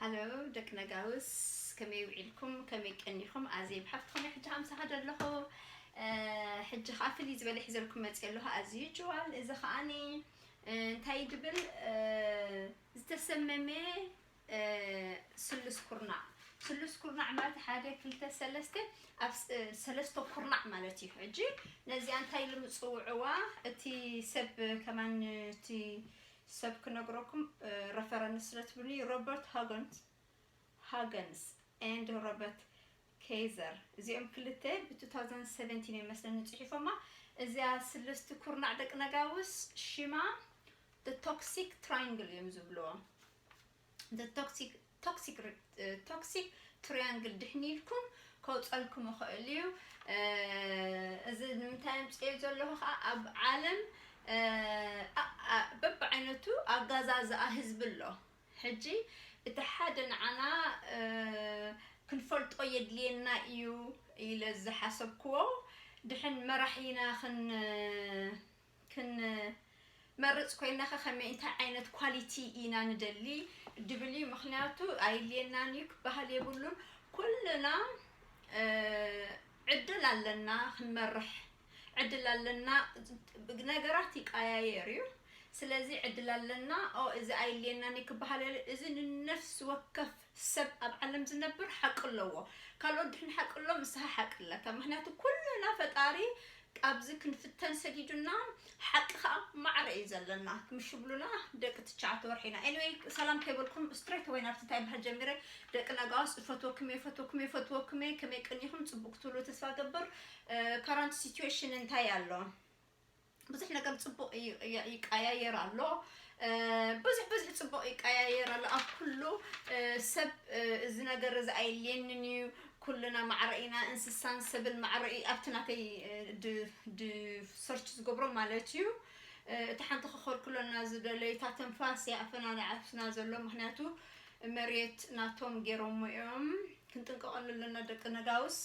ሃሎ ደቂ ነጋውስ፣ ከመይ ውዒልኩም? ከመይ ቀኒኹም? ኣዝየ ብሓፍትኹም እየ ሕጂ ከምሳኻ ዘለኹ። እ፣ ሕጂ ኸዓ ፍልይ ዝበለ ሒዘልኩም መፅእ ኣለኹ። ኣዝዩ ጅዋል እዚ ኸዓኒ፣ እ፣ እንታይ ድብል፣ እ፣ ዝተሰመመ፣ እ፣ ስሉስ ኩርናዕ። ስሉስ ኩርናዕ ማለት ሓደ፣ ክልተ፣ ሰለስተ፣ ኣብ ስ-፣ እ፣ ሰለስተ ኩርናዕ ማለት እዩ። ሕጂ ነዚኣ እንታይ ኢሎም ዝፅውዕዋ? እቲ ሰብ ከማን፣ እቲ ሰብ ክነግረኩም፣ እ፣ ረፈረንስ ስለ ትብሉኒ፣ ሮበርት ሃገንስ፣ ሃገንስ and ሮበርት ኬዘር፣ እዚኦም ክልተ ብ two thousand seventeen እዮም መስለኒ ጽሒፎማ። እዚኣ ስልስቲ ኩርናዕ ደቂ ነጋውስ ሽማ the toxic triangle እዮም ዝብልዎ። The toxic፣ toxic፣ እ፣ toxic triangle ድሕን ኢልኩም ከውጸልኩም ይኽእል እዩ። እ፣ እዚ ንምንታይ ኣምጽኤ ዘለኹ ኸኣ፣ ኣብ ዓለም፣ እ፣ ኣ-፣ ኣ-፣ በብዓይነቱ ኣጋዛዝኣ ህዝቢ ኣሎ። ሕጂ እቲ ሓደ ንዓና፣ እ፣ ክንፈልጦ የድልየና እዩ ኢለ ዝሓሰብክዎ፣ ድሕን መራሒና ክን-፣ ክንመርጽ ኮይንና ኸ ከመይ፣ እንታይ ዓይነት ኳሊቲ ኢና ንደሊ ድብል እዩ። ምኽንያቱ ኣየድልየናን እዩ ክበሃል የብሉን። ኩልና፣ እ፣ ዕድል ኣለና ክንመርሕ፣ ዕድል ኣለና። ነገራት ይቀያየር እዩ። ስለዚ ዕድል ኣለና። ኦ፣ እዚ ኣየድልየናን እዩ ክበሃል የለ-፣ እዚ ንነፍሲ ወከፍ ሰብ ኣብ ዓለም ዝነብር ሓቂ ኣለዎ። ካልኦት ድሕን ሓቂ ኣለዎም፣ ንስኻ ሓቂ ኣለካ። ምኽንያቱ ኩልና ፈጣሪ ኣብዚ ክንፍተን ሰዲዱና፣ ሓቂ ኸኣ ማዕረ እዩ ዘለና። ምሽ ብሉና ደቂ ትሽዓተ ወርሒ ኢና። ኤኒወይ፣ ሰላም ከይበልኩም ስትሬት ኣወይ ናብቲ እንታይ ይበሃል ጀሚረ። ደቂ ነጋውስ፣ እፈትወኩም እየ፣ እፈትወኩም እየ፣ እፈትወኩም እየ። ከመይ ቀኒኹም? ጽቡቕ ክትብሉ ተስፋ ገብር። እ፣ ከረንት ሲቹዌሽን እንታይ ኣሎ? ብዙሕ ነገር ጽቡቕ እዩ፣ ይ-፣ ይቀያየር ኣሎ። እ፣ ብዙሕ፣ ብዙሕ ጽቡቕ ይቀያየር ኣሎ። ኣብ ኩሉ፣ እ፣ ሰብ፣ እ፣ እዚ ነገር እዚ ኣየድልየንን እዩ፣ ኩልና ማዕረ ኢና፣ እንስሳን ሰብን ማዕረ እዩ፣ ኣብቲ ናተይ፣ እ፣ ድ-፣ ድ-፣ ሰርች ዝገብሮ ማለት እዩ። እ፣ እቲ ሓንቲ ክኸልክለና ዝደለዩ፣ እታ ትንፋስ እያ ኣፈና ንዓፍና ዘሎ፣ ምኽንያቱ መሬት ናቶም ገይሮሞ እዮም። ክንጥንቀቐሉ ኣለና ደቂ ነጋውስ።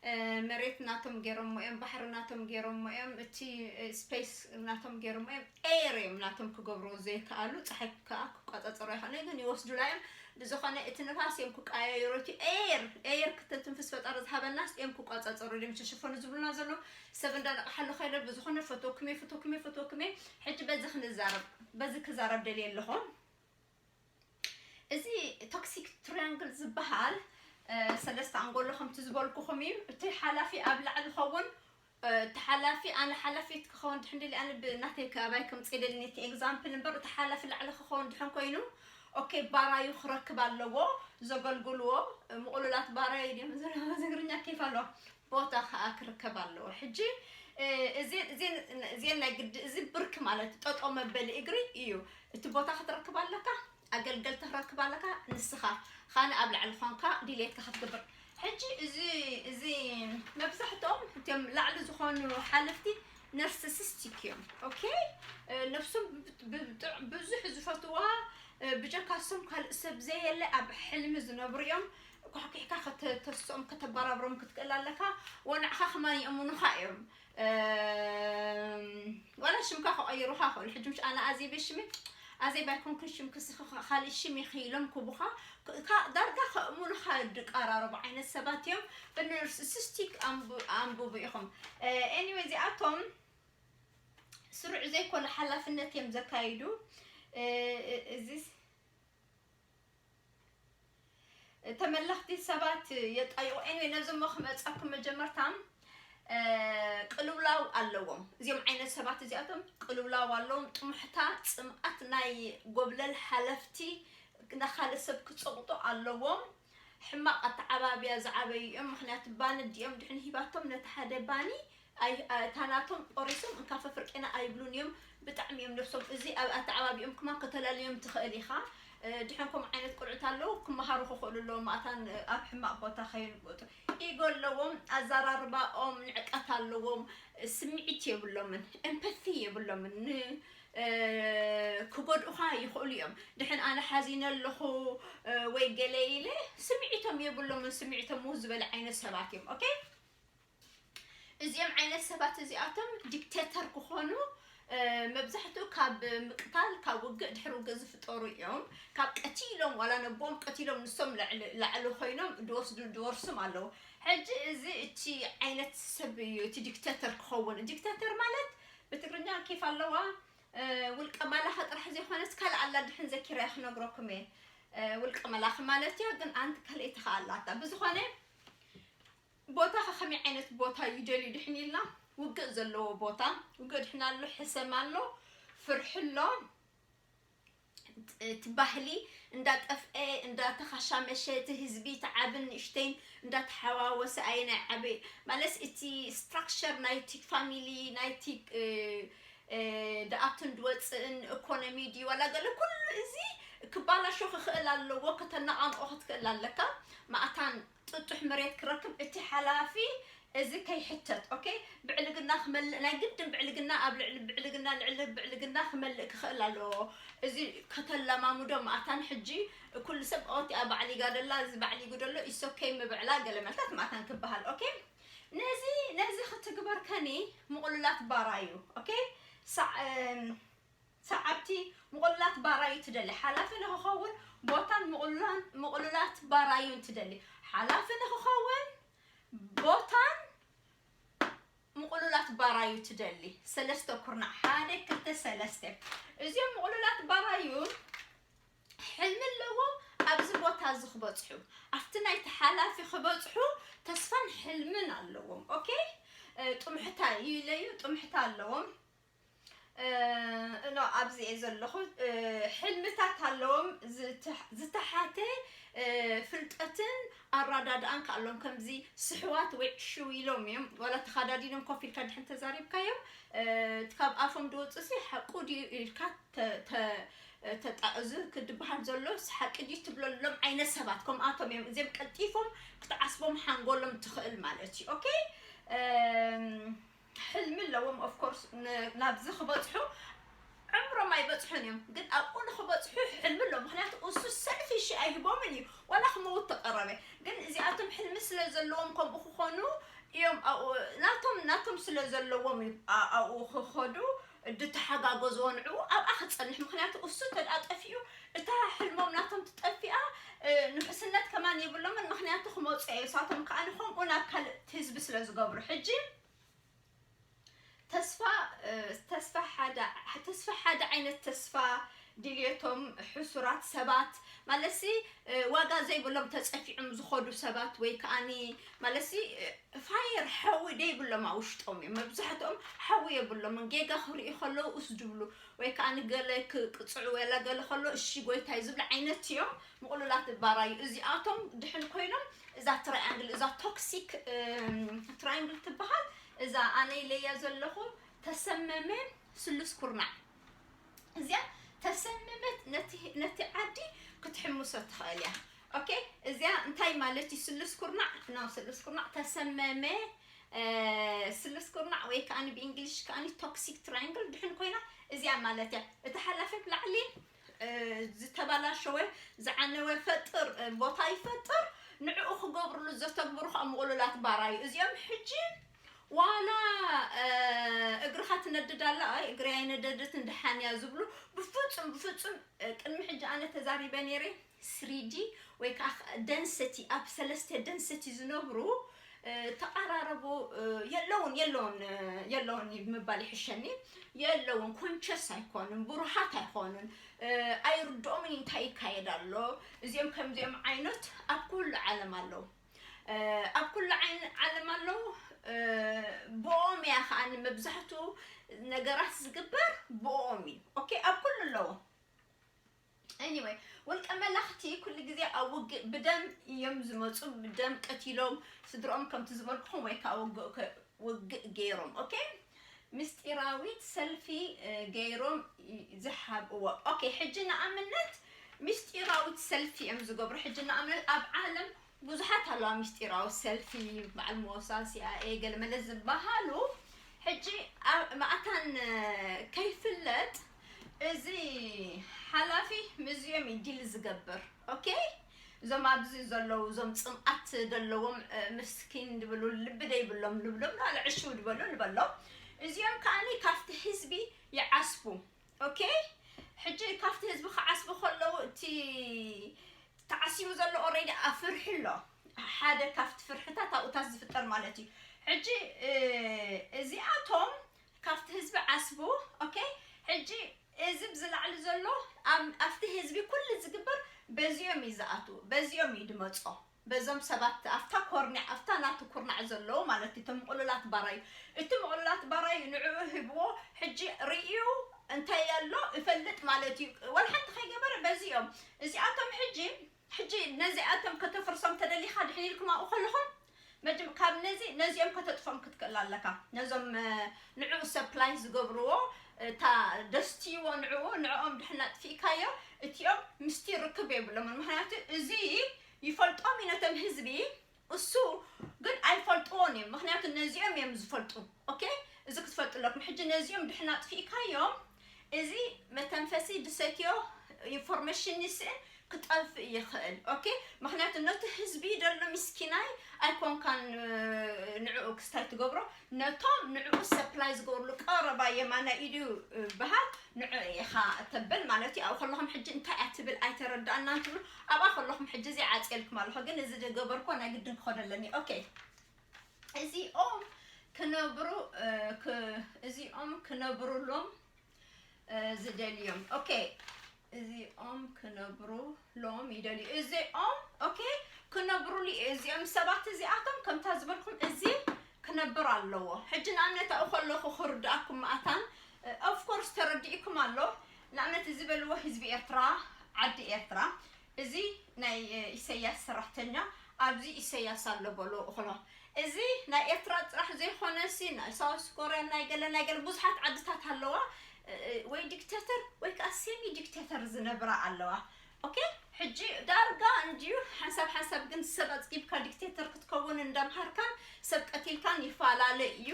እ፣ መሬት ናቶም ገይሮሞ እዮም፣ ባሕሪ ናቶም ገይሮሞ እዮም፣ እቲ፣ እ፣ ስፔስ ናቶም ገይሮሞ እዮም፣ ኤር እዮም ናቶም ክገብርዎ ዘይከኣሉ፣ ፀሓይ ከዓ ክቋፃፀሩ ኣይኽእሉን፣ ግን ይወስዱላ እዮም። ብዝኾነ እቲ ንፋስ እዮም ክቀያየሩ፣ እቲ ኤር፣ ኤር ክተትንፍስ ፈጣሪ ዝሃበናስ እዮም ክቋፃፀሩ እዮም ተሸፈኑ ዝብሉና ዘለዉ። ሰብ እንዳነቕሓሉ ከይደ፣ ብዝኾነ ፈትወኩም እየ፣ ፈትወኩም እየ፣ ፈትወኩም እየ። ሕጂ በዚ ክንዛረብ፣ በዚ ክዛረብ ደልየ ኣለኹ። እዚ ቶክሲክ ትሪያንግል ዝበሃል፣ እ፣ ሰለስተ ኣንጎሎ ከምቲ ዝበልኩኹም እዩ። እቲ ሓላፊ ኣብ ላዕሊ ኸውን፣ እ፣ እቲ ሓላፊ፣ ኣነ ሓላፊት ክኸውን ድሕን ደሊ፣ ኣነ ብናተይ ከባይ ከምጽእ ደሊ ነቲ ኤግዛምፕል እምበር፣ እቲ ሓላፊ ላዕሊ ክኸውን ድሕን ኮይኑ፣ ኦኬ፣ ባራዩ ክረክብ ኣለዎ፣ ዘገልግልዎ፣ እ፣ ምቕሉላት ባራዩ ድዮም ዝብሉ ትግርኛ ኬፍ ኣለዎ። ቦታ ከኣ ክርከብ ኣለዎ። ሕጂ፣ እ፣ እዚ፣ እዚ፣ እዚ ናይ ግዲ፣ እዚ ብርክ ማለት ጠጠው መበሊ እግሪ እዩ። እቲ ቦታ ክትረክብ ኣለካ፣ ኣገልገልቲ ክትረክብ ኣለካ፣ ንስኻ ኻነ ኣብ ላዕሊ ኾንካ ድሌትካ ክትገብር። ሕጂ እዚ፣ እዚ መብዛሕትኦም እቶም ላዕሊ ዝኾኑ ሓለፍቲ ነርሲሲስቲክ እዮም። ኦኬ? እ፣ ነብሶም ብ-፣ ብ-፣ ብዙሕ ዝፈትዋ፣ እ፣ ብጀካ እሶም ካልእ ሰብ ዘየለ ኣብ ሕልሚ ዝነብሩ እዮም። ኳሕኲሕካ ከተተስኦም ከተበራብሮም ክትክእል ኣለካ። ወንዕኻ ከማን የእምኑኻ እዮም። እም፣ ዋላ ሽምካ ክቐይሩኻ ይኽእሉ። ሕጂ ምሽ ኣነ ኣዜብ ሽሚ፣ ኣዜብ ኣይኮንክን ሽምኪ፣ ስኺ ኸ-፣ ካልእ ሽም ኢኺ ኢሎም ክቡኻ፣ ክ-፣ ካ-፣ ዳርጋ ከእምኑኻ ድቀራረቡ ዓይነት ሰባት እዮም። ብናርሲሲስቲክ ኣንቡ-፣ ኣንብቡ ኢኹም። እ፣ ኤኒዌይ፣ እዚኣቶም ስሩዕ ዘይኮነ ሓላፍነት እዮም ዘካይዱ። እ፣ እ፣ እዚስ ተመለኽቲ ሰባት የጣይቑ። ኤኒዌይ፣ ነዞም ክመጻኩም መጀመርታ፣ እ፣ ቅልውላው ኣለዎም። እዚኦም ዓይነት ሰባት እዚኣቶም ቅልውላው ኣለዎም። ጥሙሕታ፣ ጽምኣት ናይ ጎብለል ሓለፍቲ ንኻልእ ሰብ ክጸቕጡ ኣለዎም። ሕማቕ ኣተዓባብያ ዝዓበዩ እዮም። ምኽንያቱ ባኒ ድዮም ድሕን ሂባቶም ነቲ ሓደ ባኒ ኣይ-፣ ኣ-፣ እታ ናቶም ቆሪሶም እንካፈ ፍርቄና ኣይብሉን እዮም። ብጣዕሚ እዮም ነብሶም፣ እዚ ኣብ ኣተዓባቢኦም ክማን ከተላልዮም ትኽእል ኢኻ። እ፣ ድሕን ከምኡ ዓይነት ቆልዑት ኣለዉ፣ ክመሃሩ ክኽእሉ ኣለዎም። ማእታን፣ እ፣ ኣብ ሕማቕ ቦታ ከይንቅጡ። ኢጎ ኣለዎም፣ ኣዘራርባኦም ንዕቀት ኣለዎም፣ ስምዒት የብሎምን፣ ኤምፓቲ የብሎምን። ን-፣ እ፣ ክጎድኡኻ ይኽእሉ እዮም። ድሕን ኣነ ሓዚነ ኣለኹ፣ እ፣ ወይ ገለ ኢለ፣ ስምዒቶም የብሎምን፣ ስምዒቶም ውህ ዝበለ ዓይነት ሰባት እዮም። ኦኬ? እዚኦም ዓይነት ሰባት እዚኣቶም ዲክቴተር ክኾኑ፣ መብዛሕትኡ ካብ ምቅታል ካብ ውግእ ድሕሪ ውግእ ዝፍጠሩ እዮም። ካብ ቀቲሎም ዋላ ነቦም ቀቲሎም ንሶም ላዕሊ ኮይኖም ድወስዱ ድወርሱም ኣለዉ። ሕጂ እዚ እቲ ዓይነት ሰብ እዩ እቲ ዲክተተር ክኸውን። ዲክተተር ማለት ብትግርኛ ኬፍ ኣለዋ። ውልቀ መላኺ ጥራሕ ዘይኮነስ ካልእ ኣላ ድሕን ዘኪራያ ክነግረኩም እየ። ውልቀ መላኺ ማለት እያ ግን ኣንቲ ካልኣይቲ ከኣ ኣላታ። ብዝኾነ ቦታ ከ ከመይ ዓይነት ቦታ እዩ ደልዩ ድሕን ኢልና ውግእ ዘለዎ ቦታ። ውግእ ድሕን ኣሎ፣ ሕሰም ኣሎ፣ ፍርሒ ኣሎ። እቲ ባህሊ እንዳጠፍአ እንዳተኻሻመሸ እቲ ህዝቢ እቲ ዓብን ንእሽተይን እንዳተሓዋወሰ ኣየ ናይ ዓበ ማለት እቲ ስትራክቸር ናይቲ ፋሚሊ ናይቲ ድኣቱን ድወፅእን ኢኮኖሚ ድዩ ዋላ ገለ ኩሉ እዚ ክባላሾ ክኽእል ኣለዎ። ከተነቓንቆ ክትክእል ኣለካ። ማእታን ጥጡሕ መሬት ክረክብ እቲ ሓላፊ እዚ ከይሕተት ኦኬ። ብዕልግና ክመልእ ናይ ግድን ብዕልግና ኣብ ልዕሊ ብዕልግና ልዕሊ ብዕልግና ክመልእ ክኽእል ኣለዎ። እዚ ከተለማሙዶ ማእታን ሕጂ ኩሉ ሰብ ኦቲ ኣብ ባዕሊ ጋደላ እዚ ባዕሊ ጉደሎ ኢሶከይ ምብዕላ ገለ መልታት ማእታን ክበሃል ኦኬ። ነዚ ነዚ ክትግበር ከኒ ምቕሉላት ባራዩ ኦኬ። ሰዓብቲ ምቕሉላት ባራዩ ትደሊ ሓላፊ ንክኸውን ቦታን ምቕሉላት ባራዩን ትደሊ ሓላፊ ንክኸውን ቦታን ምቕሉላት ባራዩ ትደሊ። ሰለስተ ኩርናዕ ሓደ ክልተ ሰለስተ እዚኦም ምቕሉላት ባራዩን ሕልሚ ኣለዎም። ኣብዚ ቦታ እዚ ክበፅሑ ኣብቲ ናይቲ ሓላፊ ክበፅሑ ተስፋን ሕልምን ኣለዎም። ኦኬ ጥሙሕታ ይለዩ ጥሙሕታ ኣለዎም። እኖ ኣብዚ እየ ዘለኹ። ሕልምታት ኣለዎም። ዝተሓተ ፍልጠትን ኣራዳድኣን ከኣሎም ከምዚ ስሕዋት ወይ ሽው ኢሎም እዮም ዋላ ተኻዳዲኖም ኮፍ ኢልካ ድሕን ተዛሪብካዮም ካብ ኣፎም ድወፁ ሲ ሓቁ ድዩ ኢልካ ተጣእዙ ክድበሃል ዘሎ ሓቂ ድዩ ትብለሎም ዓይነት ሰባት ከምኣቶም እዮም። እዚኦም ቀልጢፎም ክትዓስቦም ሓንጎሎም ትኽእል ማለት እዩ። ኦኬ ሕልሚ ኣለዎም ኦፍኮርስ ናብዚ ክበፅሑ ዕምሮም ኣይበፅሑን እዮም ግን ኣብኡ ንክበፅሑ ሕልሚ ኣለዎም። ምክንያቱ እሱ ሰልፊሽ ኣይህቦምን እዩ ዋላ ክመውት ተቀረበ። ግን እዚኣቶም ሕልሚ ስለ ዘለዎም ከምኡ ክኾኑ እዮም። ናቶም ናቶም ስለ ዘለዎም ኣብኡ ክኸዱ ድተሓጋገዝዎ ንዕኡ ኣብኣ ክፀንሕ። ምክንያቱ እሱ ተድኣ ጠፊኡ እታ ሕልሞም ናቶም ትጠፊኣ ንሕስነት ከማን የብሎምን። ምክንያቱ ክመፁ እየ እሳቶም ከዓ ንከምኡ ናብ ካልእ ህዝቢ ስለ ዝገብሩ ሕጂ ተስፋ ተስፋ ሓደ ተስፋ ሓደ ዓይነት ተስፋ ድልየቶም ሕሱራት ሰባት ማለትሲ ዋጋ ዘይብሎም ተፀፊዖም ዝኸዱ ሰባት ወይ ከዓኒ ማለትሲ ፋየር ሓዊ ደይብሎም ኣብ ውሽጦም እዮም። መብዛሕትኦም ሓዊ የብሎምን። ጌጋ ክርእዩ ከለዉ ኡስ ድብሉ ወይ ከዓኒ ገለ ክቅፅዑ ወላ ገለ ከሎ እሺ ጎይታይ ዝብሉ ዓይነት እዮም። ምቕሉላት ባራዩ እዚኣቶም ድሕን ኮይኖም እዛ ትራያንግል እዛ ቶክሲክ ትራያንግል ትበሃል እዛ ኣነ ኢለያ ዘለኹ ተሰመመ ስሉስ ኩርናዕ እዚኣ ተሰመመት ነቲ ዓዲ ክትሕምሶ ትኽእል እያ። ኦኬ እዚኣ እንታይ ማለት እዩ? ስሉስ ኩርናዕ ኖ ስሉስ ኩርናዕ ተሰመመ ስሉስ ኩርናዕ ወይ ከዓኒ ብእንግሊሽ ከዓኒ ቶክሲክ ትራያንግል ድሕን ኮይና እዚኣ ማለት እያ። እቲ ሓላፊ ብላዕሊ ዝተባላሸወ ዝዓነወ ፈጥር ቦታ ይፈጥር። ንዕኡ ክገብርሉ ዘተግብሩ ከዓ ምቕሉላት ባራዩ እዚኦም ሕጂ ዋላ እግርኻ ትነድድ ኣላ እግሪ ኣይነደደትን ድሓን እያ ዝብሉ ብፍፁም ብፍፁም ቅድሚ ሕጂ ኣነ ተዛሪበ ነይረ ስሪዲ ወይ ከዓ ደንሰቲ ኣብ ሰለስተ ደንሰቲ ዝነብሩ ተቃራረቡ የለውን የለውን የለውን ምባል ይሕሸኒ። የለውን ኮንቸስ ኣይኮኑን ብሩሃት ኣይኮኑን። ኣይርድኦምን እንታይ ይካየድ ኣሎ። እዚኦም ከምዚኦም ዓይነት ኣብ ኩሉ ዓለም ኣለዉ። ኣብ ኩሉ ዓለም ኣለዉ። ብኦም እያ ከዓ መብዛሕትኡ ነገራት ዝግበር ብኦም እዩ። ኦኬ ኣብ ኩሉ ኣለዉ። Anyway ውልቀ መላኽቲ ኩሉ ግዜ ኣብ ውግእ ብደም እዮም ዝመፁ። ብደም ቀቲሎም ስድሮኦም ከምቲ ዝበልኩኹም ወይ ከዓ ውግእ ገይሮም ኦኬ ምስጢራዊት ሰልፊ ገይሮም ዝሓብእዎ። ኦኬ ሕጂ ንኣብነት ምስጢራዊት ሰልፊ እዮም ዝገብሩ። ሕጂ ንኣብነት ኣብ ዓለም ብዙሓት ኣለዋ ምስጢራዊ ሰልፊ በዓል ሞሳ ሲኣኤ ገለመለ ዝበሃሉ ሕጂ ማእታን ከይፍለጥ እዚ ሓላፊ ምስዚኦም እዩ ዲል ዝገብር። ኦኬ እዞም ኣብዚ ዘለዉ እዞም ፅምኣት ዘለዎም ምስኪን ድብሉ ልቢ ደይብሎም ንብሎም ናለ ዕሽው ድበሉ ንበሎም። እዚኦም ከዓኒ ካብቲ ህዝቢ ይዓስቡ። ኦኬ፣ ሕጂ ካብቲ ህዝቢ ክዓስቡ ከለዉ እቲ ተዓሲቡ ዘሎ ኦሬዲ ኣብ ፍርሒ ኣሎ። ሓደ ካብቲ ፍርሕታት ኣብኡታት ዝፍጠር ማለት እዩ። ሕጂ እዚኣቶም ካብቲ ህዝቢ ዓስቡ። ኦኬ፣ ሕጂ እዚ ብዝላዕሊ ዘሎ ኣብቲ ህዝቢ ኩሉ ዝግበር በዚኦም እዩ ዝኣትዉ፣ በዚኦም እዩ ድመፆ። በዞም ሰባት ኣብታ ኮርኒዕ ኣብታ ናቱ ኩርናዕ ዘለዉ ማለት እዩ። እቲ ምቕሉላት ባራዩ እቲ ምቕሉላት ባራዩ ንዕኡ ሂብዎ። ሕጂ ርእዩ እንታይ ኣሎ ይፈልጥ ማለት እዩ። ወላ ሓንቲ ከይገበረ በዚኦም እዚኣቶም ሕጂ ሕጂ ነዚኣቶም ከተፍርሶም ተደሊኻ ድሕን ኢልኩም ኣብኡ ከለኹም መጅም ካብ ነዚ ነዚኦም ከተጥፎም ክትክእል ኣለካ። ነዞም ንዕኡ ሰፕላይ ዝገብርዎ እታ ደስትይዎ ንዕኡ ንዕኦም ድሕና ጥፊእካዮ እቲኦም ምስቲ ርክብ የብሎምን። ምክንያቱ እዚ ይፈልጦም እዩ ነቶም ህዝቢ፣ እሱ ግን ኣይፈልጥዎን እዮም። ምክንያቱ ነዚኦም እዮም ዝፈልጡ። ኦኬ፣ እዚ ክትፈልጡ ኣለኩም። ሕጂ ነዚኦም ድሕና ጥፊእካዮም እዚ መተንፈሲ ድሰትዮ ኢንፎርሜሽን ይስእን ክጠፍእ ይኽእል። ኦኬ፣ ምክንያቱ ነቲ ህዝቢ ደሎ ምስኪናይ ኣይኮንካን ንዕኡ ክስታይ ትገብሮ፣ ነቶም ንዕኡ ሰፕላይ ዝገብርሉ ቀረባ የማናይ ኢዱ በሃል ንዕኡ ኢኻ እተብል ማለት እዩ። ኣብኡ ከለኹም ሕጂ እንታይ እያ ትብል ኣይተረዳእናን ትብሉ። ኣብኣ ከለኹም ሕጂ እዚ ዓፅየልኩም ኣለኹ፣ ግን እዚ ዝገበርኮ ናይ ግድን ክኸዶ ኣለኒ። ኦኬ፣ እዚኦም ክነብሩ እዚኦም ክነብሩሎም ዝደልዮም። ኦኬ፣ እዚኦም ክነብሩሎም ይደልዩ። እዚኦም ኦኬ ክነብሩሉ እዚኦም ሰባት እዚኣቶም ከምታ ዝበልኩም እዚ ክነብር ኣለዎ። ሕጂ ንኣብነት ኣብኡ ከለኹ ክርድኣኩም መኣታን ኦፍኮርስ ተረዲእኩም ኣሎ። ንኣብነት እዚ በልዎ ህዝቢ ኤርትራ፣ ዓዲ ኤርትራ፣ እዚ ናይ ኢሰያስ ሰራሕተኛ ኣብዚ ኢሰያስ ኣሎ በሎ እኽሎ። እዚ ናይ ኤርትራ ጥራሕ ዘይኮነ ሲ ናይ ሳውስ ኮርያ ናይ ገለ ናይ ገለ ብዙሓት ዓድታት ኣለዋ። ወይ ዲክቴተር ወይ ከዓ ሴሚ ዲክቴተር ዝነብራ ኣለዋ። ኦኬ፣ ሕጂ ዳርጋ እንድዩ ሓንሳብ ሓንሳብ ግን ሰብ ኣፅጊብካ ዲክቴተር ክትከውን እንዳምሃርካን ሰብ ቀቲልካን ይፈላለ እዩ።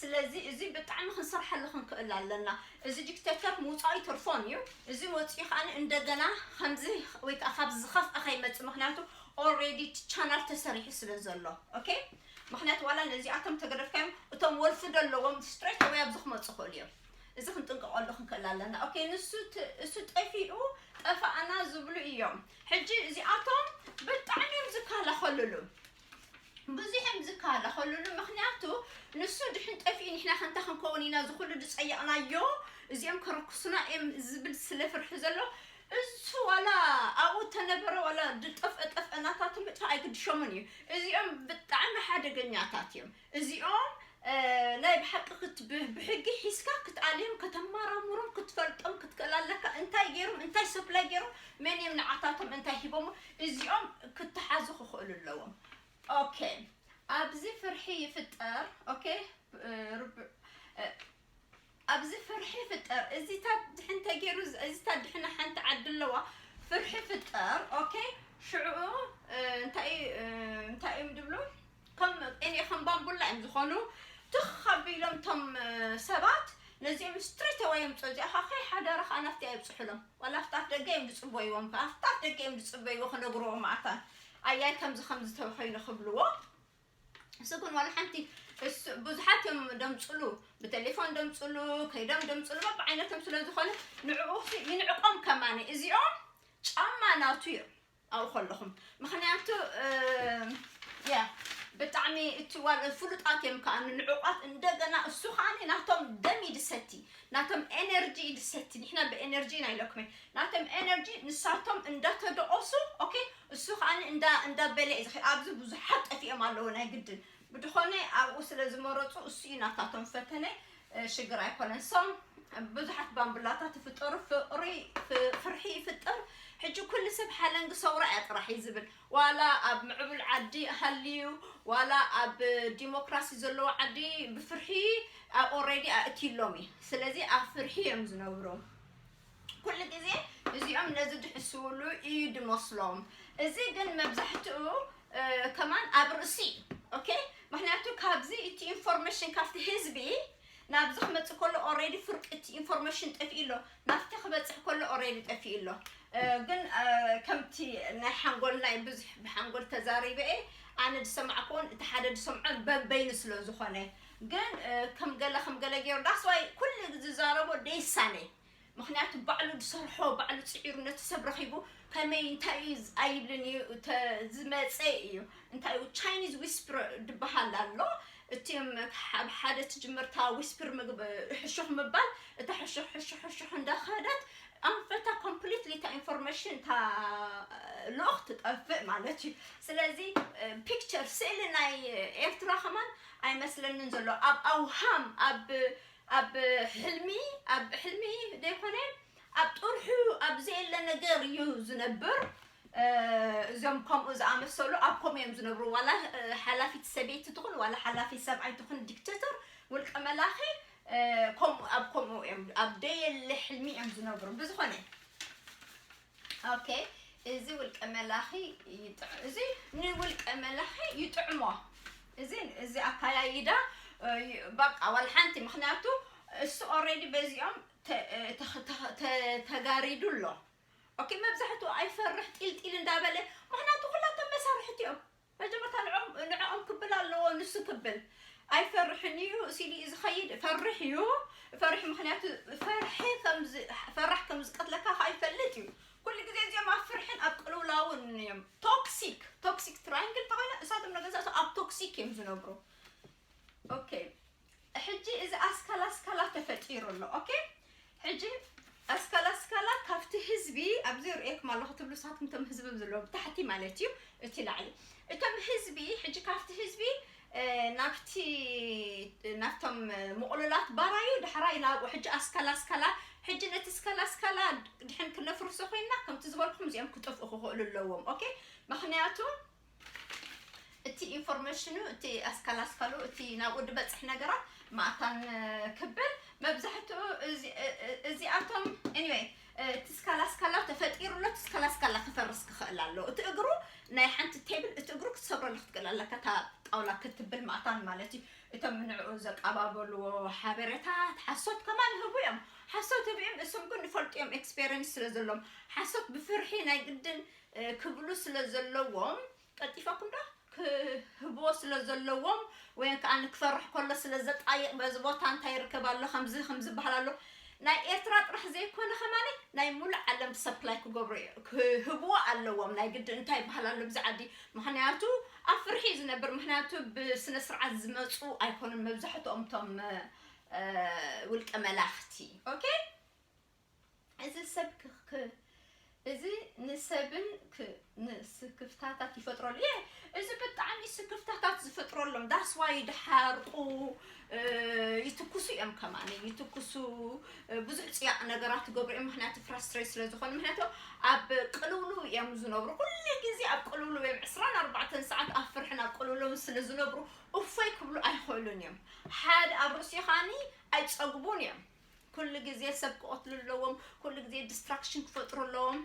ስለዚ እዚ ብጣዕሚ ክንሰርሓሉ ክንክእል ኣለና። እዚ ዲክቴተር ምውፃኡ ይተርፎን እዩ። እዚ ወፂኡ ከዓ እንደገና ከምዚ ወይ ከዓ ካብዚ ዝኸፍአ ከይመፅእ፣ ምክንያቱ ኦልሬዲ ቻናል ተሰሪሑ ስለ ዘሎ። ኦኬ፣ ምክንያቱ ዋላ ነዚኣቶም ተገደፍካዮም እቶም ወልፊ ዘለዎም ስትሬት ኣወይ ኣብዚ ክመፁ ክእሉ እዮም። እዚ ክንጥንቀቀሉ ክንክእል ኣለና። ኦኬ፣ ንሱ እሱ ጠፊኡ ጠፋእና ዝብሉ እዮም። ሕጂ እዚኣቶም ብጣዕሚ እዮም ዝከላኸልሉ፣ ብዙሕ እዮም ዝከላኸልሉ። ምክንያቱ ንሱ ድሕን ጠፊኡ ንሕና ከንታ ክንከውን ኢና ዝኩሉ ዝፀየቕናዮ እዚኦም ከረክሱና እዮም ዝብል ስለ ፍርሒ ዘሎ። እሱ ዋላ ኣብኡ ተነበረ ዋላ ድጠፍአ ጠፍአ ናታቱ ምጥፋእ ኣይግድሾምን እዩ። እዚኦም ብጣዕሚ ሓደገኛታት እዮም። እዚኦም ናይ ብሓቂ ብሕጊ ሒዝካ ክትኣልዮም ከተማራምሮም ክትፈልጦም ክትክእል ኣለካ። እንታይ ገይሮም እንታይ ሰፕላይ ገይሮም መን እዮም ንዓታቶም እንታይ ሂቦም እዚኦም ክትሓዙ ክኽእሉ ኣለዎም። ኦኬ፣ ኣብዚ ፍርሒ ይፍጠር። ኦኬ፣ ኣብዚ ፍርሒ ይፍጠር። እዚታት ድሕን ተገይሩ እዚታት ድሕና ሓንቲ ዓዲ ኣለዋ። ፍርሒ ፍጠር። ኦኬ፣ ሽዑ እንታይ እንታይ እዮም ድብሉ? ከም እኔ ከም ባምቡላ እዮም ዝኾኑ። ትኽ ኣቢሎም ቶም ሰባት ነዚኦም ስትሬት ኣወይ እዮም ጸዚኣኻ ከይ ሓዳርኻ ናፍቲ ኣይብጽሑሎም። ዋላ ኣፍታት ደገ እዮም ዝጽበይዎም፣ ኣፍታት ደገ እዮም ዝጽበይዎ ክነግርዎም ማእታን ኣያይ ከምዚ ከምዚ ተባሂሉ ክብልዎ። እሱ ግን ዋላ ሓንቲ ብዙሓት እዮም ደምፅሉ፣ ብቴሌፎን ደምፅሉ፣ ከይዶም ደምፅሉ በብዓይነቶም ስለ ዝኾነ ንዕኡ ይንዕቆም። ከማኒ እዚኦም ጫማ ናቱ እዮም ኣብኡ ከለኹም። ምክንያቱ ያ ብጣዕሚ እቲ ዋላ ፍሉጣት እዮም ከዓ ንንዕቋት። እንደገና እሱ ከዓ ናቶም ደም ይድሰቲ፣ ናቶም ኤነርጂ ይድሰቲ። ንሕና ብኤነርጂ ኢና ኢለኩም ናቶም ኤነርጂ ንሳቶም እንዳተደቆሱ ኦኬ እሱ ከዓ እንዳ እንዳበለ እዩ ዝኸ ኣብዚ ብዙሓት ጠፊኦም ኣለዉ ናይ ግድን ብድኾነ ኣብኡ ስለ ዝመረፁ እሱ እዩ ናታቶም ፈተነ። ሽግር ኣይኮነን። ሶም ብዙሓት ባምብላታት ይፍጠሩ፣ ፍቕሪ ፍርሒ ይፍጠር። ሕጂ ኩሉ ሰብ ሓለንጊ ሰውራ እያ ጥራሕ እዩ ዝብል። ዋላ ኣብ ምዕቡል ዓዲ ሃልዩ ዋላ ኣብ ዲሞክራሲ ዘለዎ ዓዲ ብፍርሒ ኦሬዲ ኣእትዩሎም እዩ። ስለዚ ኣብ ፍርሒ እዮም ዝነብሩ። ኩሉ ግዜ እዚኦም ነዚ ድሕስውሉ እዩ ድመስሎም። እዚ ግን መብዛሕትኡ ከማን ኣብ ርእሲ ኦኬ። ምክንያቱ ካብዚ እቲ ኢንፎርሜሽን ካብቲ ህዝቢ ናብዚ ክመፅእ ከሎ ኦሬዲ ፍርቂ እቲ ኢንፎርሜሽን ጠፊኡ ኣሎ። ናብቲ ክበፅሕ ከሎ ኦሬዲ ጠፊኡ ኣሎ። ግን ከምቲ ናይ ሓንጎል ናይ ብዙሕ ብሓንጎል ተዛሪበ እየ ኣነ ዝሰማዕኩዎን እቲ ሓደ ዝሰምዖን በበይኑ ስለ ዝኾነ ግን ከም ገለ ከም ገለ ገይሩ that's why ኩሉ ዝዛረቦ ደይሳነ። ምክንያቱ ባዕሉ ዝሰርሖ፣ ባዕሉ ፅዒሩ ነቲ ሰብ ረኺቡ ከመይ እንታይ እዩ ኣይብልን እዩ። ዝመፀ እዩ እንታይ እዩ Chinese whisper ዝበሃል ኣሎ። እቲ ኣብ ሓደ ትጅምርታ whisper ምግብ ሕሹኽ ምባል፣ እታ ሕሹኽ ሕሹኽ ሕሹኽ እንዳኸደት ኣንፈታ completely እታ information እታ ልኡኽ ትጠፍእ ማለት እዩ። ስለዚ picture ስእሊ ናይ ኤርትራ ከማን ኣይመስለንን ዘሎ። ኣብ ኣውሃም ኣብ ኣብ ሕልሚ ኣብ ሕልሚ ዘይኮነ ኣብ ጥርሑ ኣብ ዘየለ ነገር እዩ ዝነብር። እዞም ከምኡ ዝኣመሰሉ ኣብ ከምኡ እዮም ዝነብሩ። ዋላ ሓላፊት ሰበይቲ ትኹን ዋላ ሓላፊ ሰብኣይ ትኹን dictator ውልቀ መላኺ ከምኡ ኣብ ከምኡ እዮም ኣብ ደየለ ሕልሚ እዮም ዝነብሩ። ብዝኾነ okay እዚ ውልቀ መላኺ ይጥዕ እዚ ንውልቀ መላኺ ይጥዕሞ። እዚ እዚ ኣካያይዳ በቃ ዋላ ሓንቲ ምክንያቱ እሱ already በዚኦም ተጋሪዱ ኣሎ። okay መብዛሕትኡ ኣይፈርሕ ጢልጢል እንዳበለ ምክንያቱ ኩላቶም መሳርሕቲ እዮም። መጀመርታ ንዕኦም ክብል ኣለዎ ንሱ ክብል ኣይፈርሕን እዩ ሲሉ እዩ ዝኸይድ። ፈርሕ እዩ ፈርሕ ምክንያቱ ፈርሒ ፈራሕ ከም ዝቀትለካ ከዓ ይፈልጥ እዩ። ኩሉ ግዜ እዚኦም ኣብ ፍርሕን ኣብ ቅልውላውን እዮም። toxic toxic triangle ተኾነ እሳቶም ነገዛእቶ ኣብ toxic እዮም ዝነብሩ። okay ሕጂ እዚ ኣስካላ ኣስካላ ተፈጢሩ ኣሎ። okay ሕጂ ኣስካላ ኣስካላ ካብቲ ህዝቢ ኣብዚ ርእየኩም ኣለኹ ትብሉ ሳትኩም ቶም ህዝቢ ዘለዎም ታሕቲ ማለት እዩ እቲ ላዕሊ እቶም ህዝቢ ሕጂ ካብቲ ህዝቢ ናብቲ ናብቶም ምቕሉላት ባራዩ ዳሕራይ ናብኡ ሕጂ ኣስካላ ኣስካላ ሕጂ ነቲ ስካላ ኣስካላ ድሕን ክነፍርሶ ኮይና ከምቲ ዝበልኩም እዚኦም ክጠፍኡ ክኽእሉ ኣለዎም። okay ምክንያቱ እቲ information ኡ እቲ ኣስካላስካሉ እቲ ናብኡ ዝበፅሕ ነገራት ማእታን ክብል መብዛሕትኡ እዚኣቶም anyway እቲ ስካላስካላ ተፈጢሩ ኣሎ። እቲ ስካላስካላ ክፈርስ ክኽእል ኣለዎ። እቲ እግሩ ናይ ሓንቲ table እቲ እግሩ ክትሰብረሉ ክትክእል ኣለካ እታ ጣውላ ክትብል ማእታን ማለት እዩ። እቶም ንዕኡ ዘቀባበልዎ ሓበሬታት ሓሶት ከማን ይህቡ እዮም። ሓሶት ህቡ እዮም። እሶም ግን ይፈልጡ እዮም experience ስለ ዘሎም ሓሶት ብፍርሒ ናይ ግድን ክብሉ ስለ ዘለዎም ቀልጢፈኩም ዶ ክህብዎ ስለ ዘለዎም ወይ ከዓ ንክፈርሕ ከሎ ስለ ዘጣይቕ በዚ ቦታ እንታይ ይርከብ ኣሎ ከምዚ ከምዚ ይበሃል ኣሎ ናይ ኤርትራ ጥራሕ ዘይኮነ ከማኒ ናይ ሙሉእ ዓለም supply ክገብሩ ክህብዎ ኣለዎም። ናይ ግዲ እንታይ ይበሃል ኣሎ ብዚ ዓዲ ምክንያቱ ኣብ ፍርሒ ዝነብር ምክንያቱ ብስነ ስርዓት ዝመፁ ኣይኮኑን መብዛሕትኦም ቶም ውልቀ መላኽቲ okay እዚ ሰብ እዚ ንሰብን ስክፍታታት ይፈጥረሉ የ እዚ ብጣዕሚ ስክፍታታት ዝፈጥረሎም that's why ይድሓርቁ ይትኩሱ እዮም ከማኒ ይትኩሱ ብዙሕ ፅያቕ ነገራት ይገብሩ እዮም ምክንያቱ frustrate ስለ ዝኾኑ ምክንያቱ ኣብ ቅልውልው እዮም ዝነብሩ ኩሉ ግዜ ኣብ ቅልውልው እዮም ዕስራን ኣርባዕተን ሰዓት ኣብ ፍርሕን ኣብ ቅልውልውን ስለ ዝነብሩ እፎይ ክብሉ ኣይኽእሉን እዮም ሓደ ኣብ ርእሲኻኒ ኣይፀግቡን እዮም ኩሉ ግዜ ሰብ ክቐትሉ ኣለዎም፣ ኩሉ ግዜ distraction ክፈጥሩ ኣለዎም።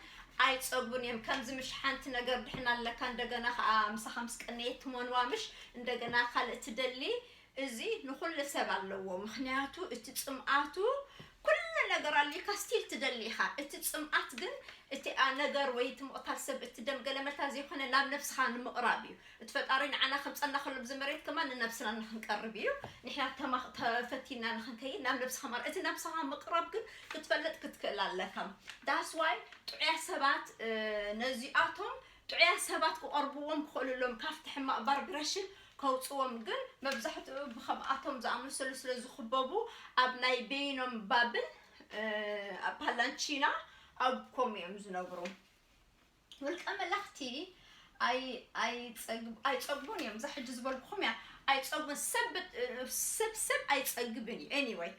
ኣይፀግቡን እዮም። ከምዚ ምሽ ሓንቲ ነገር ድሕና ኣለካ እንደገና ከዓ ምሳኻ ምስ ቀነየት ትመንዋ ምሽ እንደገና ካልእ ትደሊ። እዚ ንኹሉ ሰብ ኣለዎ። ምኽንያቱ እቲ ፅምኣቱ ኩሉ ነገር ኣልካ still ትደሊ ኢኻ። እቲ ፅምኣት ግን እቲ ነገር ወይ እቲ ምቕታል ሰብ እቲ ደም ገለመልታ ዘይኮነ ናብ ነብስኻ ንምቕራብ እዩ። እቲ ፈጣሪ ንዓና ከምፀና ከሎ ብዚ መሬት ከማን ንነብስና ንክንቀርብ እዩ። ንሕና ተማ- ተፈቲና ንክንከይድ ናብ ነብስኻ ማር እቲ ነብስኻ ምቕራብ ግን ክትፈልጥ ክትክእል ኣለካ። That's why ጥዑያ ሰባት ነዚኣቶም ጥዑያ ሰባት ክቐርብዎም ክኽእሉ ኣለዎም ካብቲ ሕማቕ vibration ከውፅዎም ግን መብዛሕትኡ ብከምኣቶም ዝኣመሰሉ ስለ ዝኽበቡ ኣብ ናይ በይኖም ባብል ኣብ ፓላንቺና ኣብ ኮም እዮም ዝነብሩ። ውልቀ መላኽቲ ኣይፀግቡን እዮም። እዛ ሕጂ ዝበልኩኹም እያ ኣይፀግቡን። ሰብ ሰብ ሰብ ኣይፀግብን እዩ። Anyway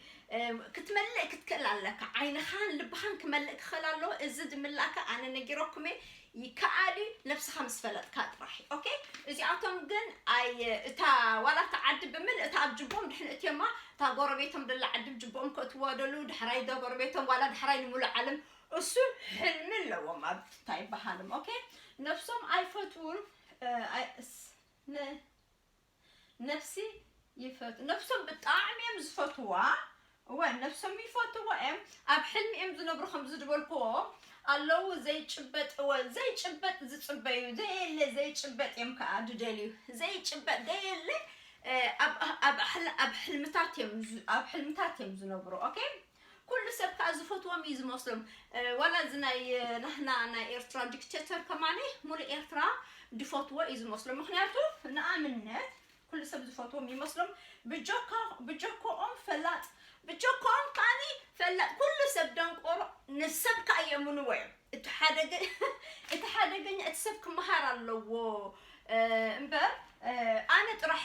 ክትመልእ ክትክእል ኣለካ። ዓይንኻን ልብኻን ክመልእ ክኽእል ኣለዎ። እዚ ዝምላእካ ኣነ ነጊረኩም እየ። ይከኣል እዩ ነብስኻ ምስ ፈለጥካ ጥራሕ። Okay እዚኣቶም ግን ኣይ እታ ዋላ እታ ዓዲ ብምልእታ ኣብ ጅቦም ድሕን እትዮማ እታ ጎረቤቶም ደላ ዓዲ ብ ጅቦኦም ከእትዋ ደሉ ድሕራይ እዛ ጎረቤቶም ዋላ ድሕራይ ንሙሉእ ዓለም እሱ ሕልሚ ኣለዎም ኣብ እንታይ ይበሃልም okay ነብሶም ኣይፈትዉን ነብሲ ይፈት ነብሶም ብጣዕሚ እዮም ዝፈትዋ እወ ነብሶም ይፈትዋ እዮም ኣብ ሕልሚ እዮም ዝነብሩ ከም ዝድበልክዎ ኣለዉ ዘይጭበጥ እወ ዘይጭበጥ ዝፅበዩ ዘየለ ዘይጭበጥ እዮም ከዓ ድደልዩ ዘይጭበጥ ዘየለ ኣብ ኣብ ሕል- ኣብ ሕልምታት እዮም ዝ- ኣብ ሕልምታት እዮም ዝነብሩ። ኦኬ፣ ኩሉ ሰብ ከዓ ዝፈትዎም እዩ ዝመስሎም። ዋላ እዚ ናይ ናህና ናይ ኤርትራ ዲክቴተር ከማኒ ሙሉእ ኤርትራ ዝፈትዎ እዩ ዝመስሎም። ምክንያቱ ንኣብነት ኩሉ ሰብ ዝፈትዎም ይመስሎም። ብጀካ ብጀኮኦም ፈላጥ ብጀኮኦም ከዓኒ ፈላጥ ኩሉ ሰብ ደንቆሮ ንሰብ ከዓ የምንዎ እዮም። እቲ ሓደገ እቲ ሓደገኛ እቲ ሰብ ክመሃር ኣለዎ እምበር ኣነ ጥራሕ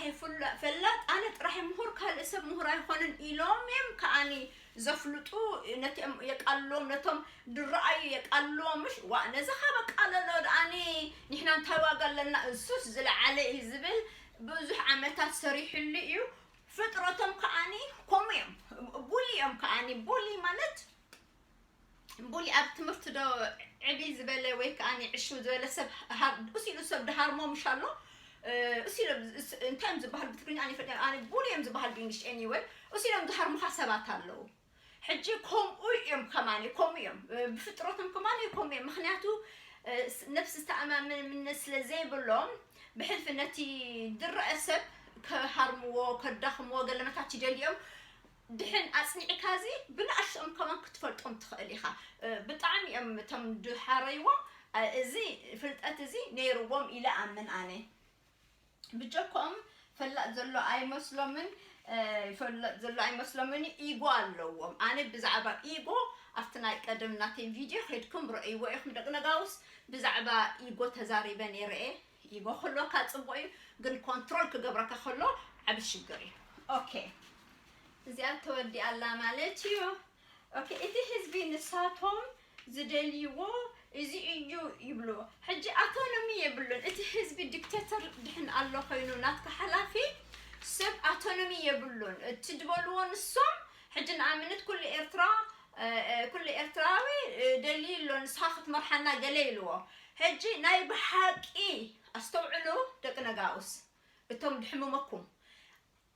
ፈላጥ ኣነ ጥራሕ ምሁር ካልእ ሰብ ምሁር ኣይኮንን ኢሎም እዮም ከዓኒ ዘፍልጡ ነቲኦም የቃልዎም ነቶም ድረኣዩ የቃልዎም ምሽ ዋ ነዚ ካበቃለሎ ደኣኒ ንሕና እንታይ ዋጋ ኣለና እሱስ ዝለዓለ እዩ ዝብል ብዙሕ ዓመታት ሰሪሕሉ እዩ ፍጥረቶም ከዓኒ ከምኡ እዮም ቡሊ እዮም ከዓኒ ቡሊ ማለት ቡሊ ኣብ ትምህርቲ ዶ ዕብይ ዝበለ ወይ ከዓ ዕሹ ዝበለ ሰብ እስ ኢሉ ሰብ ድሃርሞ ምሽ ኣሎ እስ ኢሎም እንታይ እዮም ዝበሃል ብትግርኛ ኣነ ይፈልጥ ኣነ ቡሊ እዮም ዝበሃል ብእንግሊሽ ኤኒወይ እስ ኢሎም ዝሃርሙኻ ሰባት ኣለዉ ሕጂ ከምኡ እዮም ከማኒ ከምኡ እዮም ብፍጥረቶም ከማኒ ከምኡ እዮም ምክንያቱ ነብሲ ዝተኣማምነት ስለ ዘይብሎም ብሕልፊ ነቲ ድረአ ሰብ ከሃርምዎ ከዳኽምዎ ገለመታት ይደልዮም ድሕን ኣጽኒዕካ እዚ ብንኣሽኦም ከማን ክትፈልጦም ትኽእል ኢኻ። ብጣዕሚ እዮም እቶም ድሓረይዎም እዚ ፍልጠት እዚ ነይርዎም ኢለ ኣምን ኣነ። ብጀኮም ፈላጥ ዘሎ ኣይመስሎምን ይፈለጥ ዘሎ ኣይመስሎምን ኢጎ ኣለዎም ኣነ ብዛዕባ ኢጎ ኣብቲ ናይ ቀደም ናተይ ቪድዮ ከድኩም ረእይዎ ኢኹም ደቂ ነጋውስ ብዛዕባ ኢጎ ተዛሪበ ነይረ ኢጎ ክህልወካ ፅቡቅ እዩ ግን ኮንትሮል ክገብረካ ከሎ ዓብ ሽግር እዩ ኦኬ እዚኣ ተወዲኣ ኣላ ማለት እዩ ኦኬ እቲ ህዝቢ ንሳቶም ዝደልይዎ እዚ እዩ ይብሉ ሕጂ ኣቶኖሚ የብሉን እቲ ህዝቢ ዲክቴተር ድሕን ኣሎ ኮይኑ ናትካ ሓላፊ ሰብ ኣቶኖሚ የብሉን እቲ ድበልዎ ንሶም ሕጂ ንኣብነት ኩሉ ኤርትራ ኩሉ ኤርትራዊ ደልዩ ኣሎ ንስኻ ክትመርሓና ገለ ኢልዎ ሕጂ ናይ ብሓቂ ኣስተውዕሉ ደቂ ነጋውስ እቶም ድሕምመኩም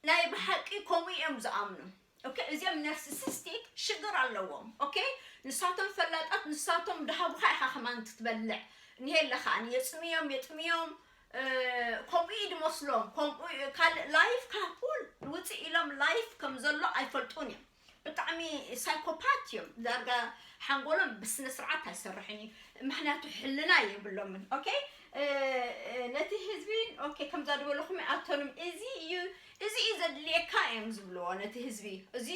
ናይ ብሓቂ ከምኡ እዮም ዝኣምኑ ኦኬ እዚኦም ነርሲሲስቲክ ሽግር ኣለዎም ኦኬ ንሳቶም ፈላጣት ንሳቶም ድሃቡካ ኢካ ከማን ትትበልዕ ንሄለ ከዓ የፅምዮም የጥምዮም ከምኡ እዩ ድመስሎም ከምኡ ካልእ ላይፍ ካፑል ውፅእ ኢሎም ላይፍ ከም ዘሎ ኣይፈልጡን እዮም ብጣዕሚ ሳይኮፓት እዮም ዳርጋ ሓንጎሎም ብስነ ስርዓት ኣይሰርሕን እዩ ምክንያቱ ሕልና የብሎምን ኦኬ ነቲ ህዝቢ ኦኬ ከምዛ ዝበለኹም ኣቶንም እዚ እዩ እዚ እዩ ዘድልየካ እዮም ዝብልዎ ነቲ ህዝቢ እዚ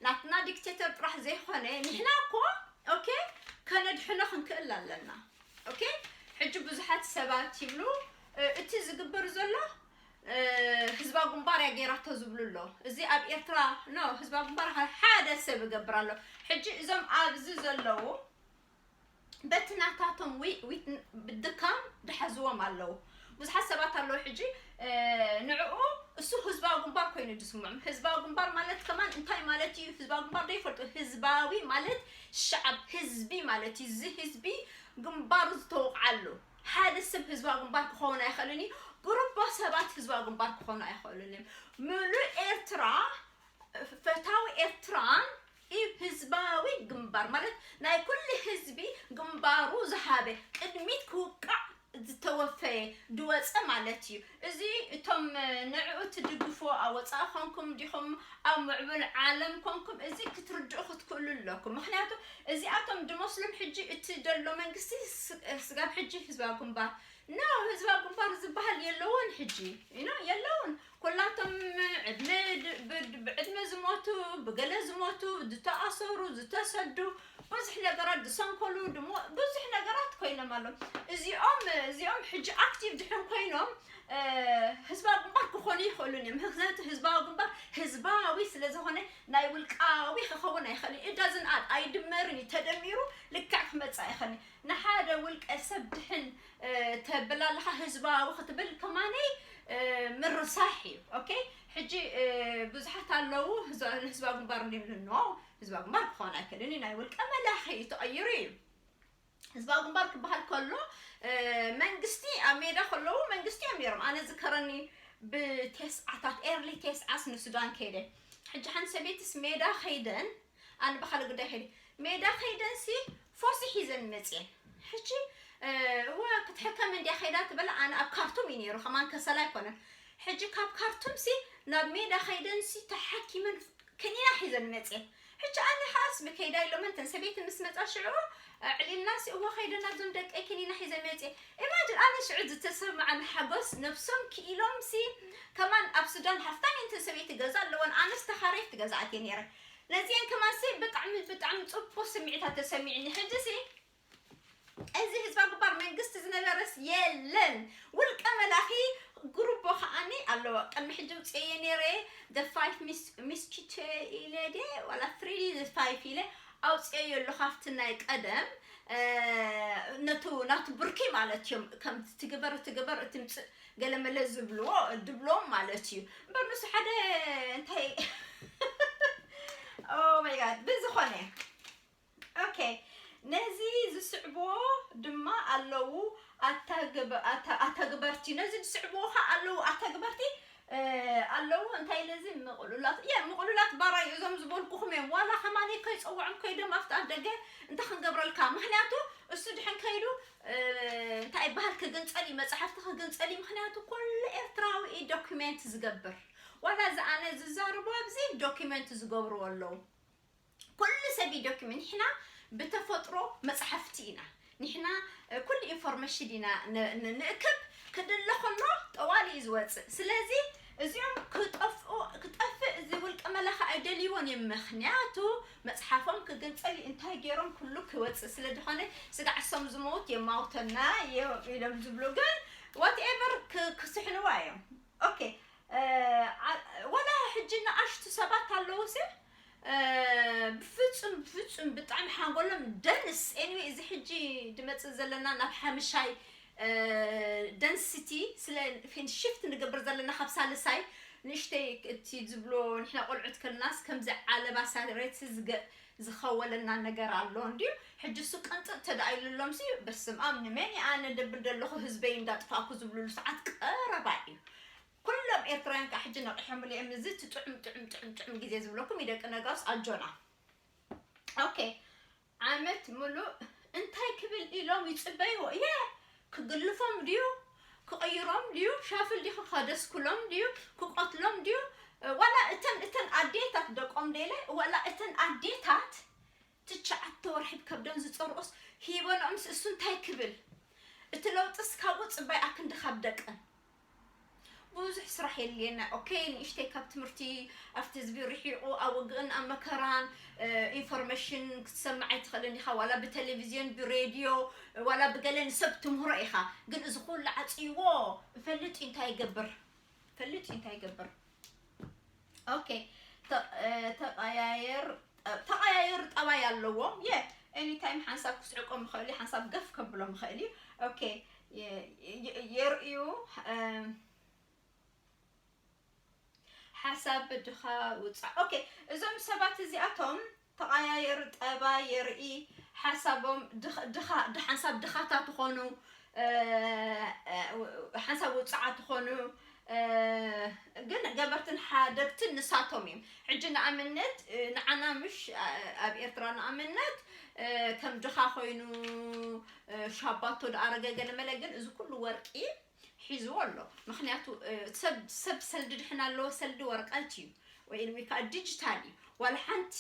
ናትና ዲክቴተር ጥራሕ ዘይኮነ ንሕና እኮ ኦኬ ከነድሕኖ ክንክእል ኣለና ኦኬ ሕጂ ብዙሓት ሰባት ይብሉ እቲ ዝግበር ዘሎ ህዝባ ጉንባር እያ ገይራቶ ዝብሉ ኣሎ እዚ ኣብ ኤርትራ ኖ ህዝባ ጉንባር ሓደ ሰብ ይገብር ኣሎ ሕጂ እዞም ኣብዚ ዘለዉ በቲ ናታቶም ድካም ድሓዝዎም ኣለዉ ብዙሓት ሰባት ኣለዉ ሕጂ ንዕኡ እሱ ህዝባዊ ግንባር ኮይኑ ድስምዖም ህዝባዊ ግንባር ማለት ከማን እንታይ ማለት እዩ ህዝባዊ ግንባር ዶ ይፈልጡ ህዝባዊ ማለት ሸዓብ ህዝቢ ማለት እዩ እዚ ህዝቢ ግንባሩ ዝተወቕዓሉ ሓደ ሰብ ህዝባዊ ግንባር ክኸውን ኣይኽእልን እዩ ግሩባ ሰባት ህዝባዊ ግንባር ክኾኑ ኣይኽእሉን እዮም ምሉእ ኤርትራ ፈታዊ ኤርትራን እዩ ህዝባዊ ግንባር ማለት ናይ ኩሉ ህዝቢ ግንባሩ ዝሃበ ቅድሚት ክውቃዕ ዝተወፈየ ድወፀ ማለት እዩ እዚ እቶም ንዕኡ ትድግፎ ኣወፃእ ኮንኩም ዲኹም ኣብ ምዕቡል ዓለም ኮንኩም እዚ ክትርድኡ ክትክእሉ ኣለኩም ምክንያቱ እዚኣቶም ድመስሎም ሕጂ እቲ ደሎ መንግስቲ ስጋብ ሕጂ ህዝባዊ ግንባር ኖ ህዝባዊ ግንባር ዝበሃል የለውን ሕጂ ኖ የለውን ኩላቶም ዕድመ ብዕድመ ዝሞቱ ብገለ ዝሞቱ ዝተኣሰሩ ዝተሰዱ ብዙሕ ነገራት ዝሰንከሉ ድሞ ብዙሕ ነገራት ኮይኖም ኣሎም እዚኦም እዚኦም ሕጂ ኣክቲቭ ድሕን ኮይኖም ህዝባዊ ግንባር ክኾኑ ይኽእሉን እዮም ምክንያቱ ህዝባዊ ግንባር ህዝባዊ ስለ ዝኾነ ናይ ውልቃዊ ክኸውን ኣይኽእልን እዳዝን ኣድ ኣይድመርን እዩ ተደሚሩ ልክዕ ክመፅእ ኣይኽእልን ንሓደ ውልቀ ሰብ ድሕን ተብላልኻ ህዝባዊ ክትብል ከማነይ ምርሳሕ እዩ ኦኬ ሕጂ ብዙሓት ኣለዉ ህዝባዊ ግንባር እንዲብሉ ኖ ህዝባዊ ግንባር ክኾን ኣይክእልን እዩ ናይ ውልቀ መላኺ እዩ ተቐይሩ እዩ ህዝባዊ ግንባር ክበሃል ከሎ መንግስቲ ኣብ ሜዳ ከለዉ መንግስቲ እዮም ነይሮም ኣነ ዝከረኒ ብቴስዓታት ኤርሊ ቴስዓስ ንሱዳን ከይደ ሕጂ ሓንቲ ሰበይትስ ሜዳ ከይደን ኣነ ብካልእ ጉዳይ ከይደ ሜዳ ከይደንሲ ፎሲ ሒዘን መፅየን ሕጂ እወ ክትሕከም እንድያ ከይዳ ትበላ ኣነ ኣብ ካርቱም እዩ ነይሩ ከማን ከሰላ ኣይኮነን ሕጂ ካብ ካርቱም ሲ ናብ ሜዳ ከይደን ሲ ተሓኪመን ክኒና ሒዘን መፅየን። ሕጂ ኣነ ከዓስ ብከይዳ ኢሎመን ተን ሰበይቲ ምስ መፃ ሽዑ ኣዕሊልና ሲ እወ ከይደ ናብዞም ደቀይ ክኒና ሒዘ መፅየ። ኢማጅን ኣነ ሽዑ ዝተሰማዓኒ ሓጎስ ነብሶም ክኢሎም ሲ ከማን ኣብ ሱዳን ሃፍታም እንተ ሰበይቲ ገዛ ኣለወን ኣነስ ተኻረይት ትገዛኣት እየ ነይረ። ነዚአን ከማን ሲ ብጣዕሚ ብጣዕሚ ፅቡቅ ስምዒታት ተሰሚዕኒ። ሕጂ ሲ እዚ ህዝባ ግንባር መንግስቲ ዝነበረስ የለን። ውልቀ መላኺ ጉሩቦ ከዓኒ ኣለዎ። ቅድሚ ሕጂ ውፅኤዮ ነይረ the five mis- mischief ኢለ ድየ ዋላ three the five ኢለ ኣውፅኤዮ ኣሎ ካብቲ ናይ ቀደም ነቱ ናቱ ብርኪ ማለት እዮም። ከም ትግበር ትግበር እቲ ምፅእ ገለመለ ዝብልዎ ድብሎም ማለት እዩ። እምበር ንሱ ሓደ እንታይ oh my god ብዝኾነ okay ነዚ ዝስዕብዎ ድማ ኣለዉ ኣተግበርቲ ነዚ ዝስዕብዎ ከ ኣለዉ ኣተግበርቲ ኣለዉ እንታይ ኢለ እዚ ምቕሉላት እየ ምቕሉላት ባራዩ እዞም ዝበልኩኹም እዮም ዋላ ከማን ከይፀውዖም ከይዶም ኣብቲ ኣደገ እንታይ ክንገብረልካ ምክንያቱ እሱ ድሕን ከይዱ እንታይ ይበሃል ክግንፀል እዩ መፅሓፍቲ ክግንፀል እዩ ምክንያቱ ኩሉ ኤርትራዊ እዩ ዶኪሜንት ዝገብር ዋላ እዚ ኣነ ዝዛርቦ ኣብዚ ዶኪሜንት ዝገብርዎ ኣለዉ ኩሉ ሰብ እዩ ዶኪመንት ንሕና ብተፈጥሮ መፅሓፍቲ ኢና ንሕና ኩሉ ኢንፎርሜሽን ኢና ንእክብ ክድለ ከሎ ጠዋሊ እዩ ዝወፅእ ስለዚ እዚኦም ክጠፍኡ ክጠፍእ እዚ ውልቀ መላኺ ኣይደልይዎን እዮም ምክንያቱ መፅሓፎም ክግንፀል እንታይ ገይሮም ኩሉ ክወፅእ ስለ ዝኾነ ስጋዕ እሶም ዝመውት የማውተና ኢሎም ዝብሉ ግን whatever ክስሕንዋ እዮም okay ወላ ሕጂ ንኣሽቱ ሰባት ኣለዉ ሲ ብፍፁም ብፍፁም ብጣዕሚ ሓንጎሎም ደንስ anyway እዚ ሕጂ ድመፅእ ዘለና ናብ ሓምሻይ density ስለ ፊን ሽፍት ንገብር ዘለና ካብ ሳልሳይ ንእሽተይ እቲ ዝብሎ ንሕና ቆልዑት ከለናስ ከምዚ ዓለባ ሳሬት ዝኸወለና ነገር ኣሎ እንድዩ ሕጂ እሱ ቅንጥጥ ተዳኢሉሎም ሲ በስም ኣብ ንመን ኣነ ደብል ዘለኹ ህዝበይ እንዳጥፋእኩ ዝብልሉ ሰዓት ቀረባ እዩ ኩሎም ኤርትራውያን ከዓ ሕጂ ነቂሖምሉ እዮም እዚ እቲ ጥዑም ጥዑም ጥዑም ጥዑም ግዜ ዝብለኩም ይደቂ ነጋውስ ኣጆና okay ዓመት ሙሉእ እንታይ ክብል ኢሎም ይፅበይዎ እየ ክግልፎም ድዩ ክቕይሮም ድዩ ሻፍል ዲኹ ከደስኩሎም ድዩ ክቐትሎም ድዩ ዋላ እተን እተን ኣዴታት ደቆም ደለ ዋላ እተን ኣዴታት ትሽዓተ ወርሒ ብከብደን ዝፀርኦስ ሂበንኦምስ እሱ እንታይ ክብል እቲ ለውጥስ ካብኡ ፅባይ ኣክንዲ ካብ ደቀን ብዙሕ ስራሕ የድልየና okay ንእሽተይ ካብ ትምህርቲ ኣብቲ ህዝቢ ርሒቑ ኣብ ውግእን ኣብ መከራን ኢንፎርሜሽን ክትሰምዕ ኣይትኽእልን ኢኻ ዋላ ብቴሌቪዝዮን ብሬድዮ ዋላ ብገለ ንሰብ ትምህሮ ኢኻ ግን እዚ ኩሉ ዓፅይዎ እፈልጥ እዩ እንታይ ይገብር እፈልጥ እዩ እንታይ ይገብር okay ተቐያየር ተቐያየር ጠባይ ኣለዎም የ anytime ሓንሳብ ክስዕቆም ይኽእል እዩ ሓንሳብ ገፍ ከብሎም ይኽእል እዩ okay የርእዩ ሓሳብ ድኻ ውፃእ okay እዞም ሰባት እዚኣቶም ተቐያየር ጠባይ የርኢ ሓሳቦም ሓንሳብ ድኻታት ትኾኑ ሓንሳብ ውፅዓት ትኾኑ ግን ገበርትን ሓደግትን ንሳቶም እዮም ሕጂ ንኣብነት ንዓና ምሽ ኣብ ኤርትራ ንኣብነት ከም ድኻ ኮይኑ ሻባቶ ደኣረገ ገለመለ ግን እዚ ኩሉ ወርቂ ሒዝዎ ኣሎ ምክንያቱ ሰብ ሰብ ሰልዲ ድሕን ኣለዎ ሰልዲ ወረቀት እዩ ወይ ወይ ከዓ ዲጂታል እዩ ዋላ ሓንቲ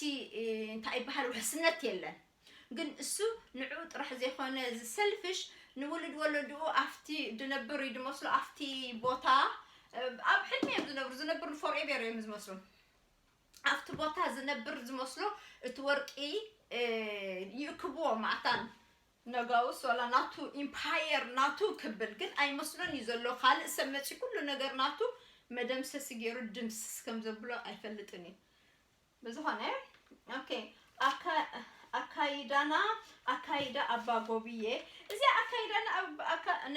እንታይ ይበሃል ውሕስነት የለን ግን እሱ ንዑ ጥራሕ ዘይኮነ እዚ ሰልፍሽ ንውሉድ ወለድኡ ኣብቲ ድነብር እዩ ድመስሎ ኣብቲ ቦታ ኣብ ሕልሚ እዮም ዝነብሩ ዝነብር ፎርኤቨር እዮም ዝመስሉ ኣብቲ ቦታ ዝነብር ዝመስሎ እቲ ወርቂ ይእክብዎ ማዕታን ነጋውስ ዋላ ናቱ ኢምፓየር ናቱ ክብል ግን ኣይመስሎን እዩ ዘሎ ካልእ ሰብ መፂ ኩሉ ነገር ናቱ መደምሰሲ ገይሩ ድምስስ ከም ዘብሎ ኣይፈልጥን እዩ ብዝኾነ okay ኣካይዳና ኣካይዳ ኣባ ጎብየ እዚ ኣካይዳና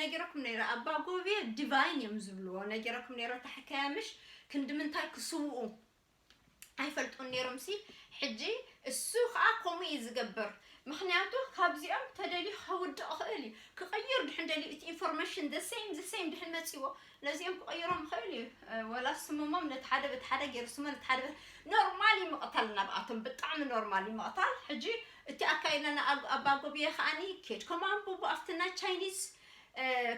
ነጊረኩም ነይረ ኣባ ጎብየ ዲቫይን እዮም ዝብልዎ ነጊረኩም ነይረ ታሕካያ ምሽ ክንዲ ምንታይ ክስውኡ ኣይፈልጡን ነይሮም ሲ ሕጂ እሱ ከዓ ከምኡ እዩ ዝገብር ምክንያቱ ካብዚኦም ተደልዩ ከውድቕ ይኽእል እዩ ክቕይር ድሕን ደልዩ እቲ ኢንፎርሜሽን the same the same ድሕን መፂዎ ነዚኦም ክቕይሮም ይኽእል እዩ ወላ ስምሞም ነቲ ሓደ በቲ ሓደ ገይሩ ስሞ ነቲ ሓደ ኖርማል እዩ ምቕታል ናብኣቶም ብጣዕሚ ኖርማል እዩ ምቕታል ሕጂ እቲ ኣካይዳና ኣባጎብየ ከዓኒ ኬድኩም ኣንብቡ ኣብቲ ናይ ቻይኒዝ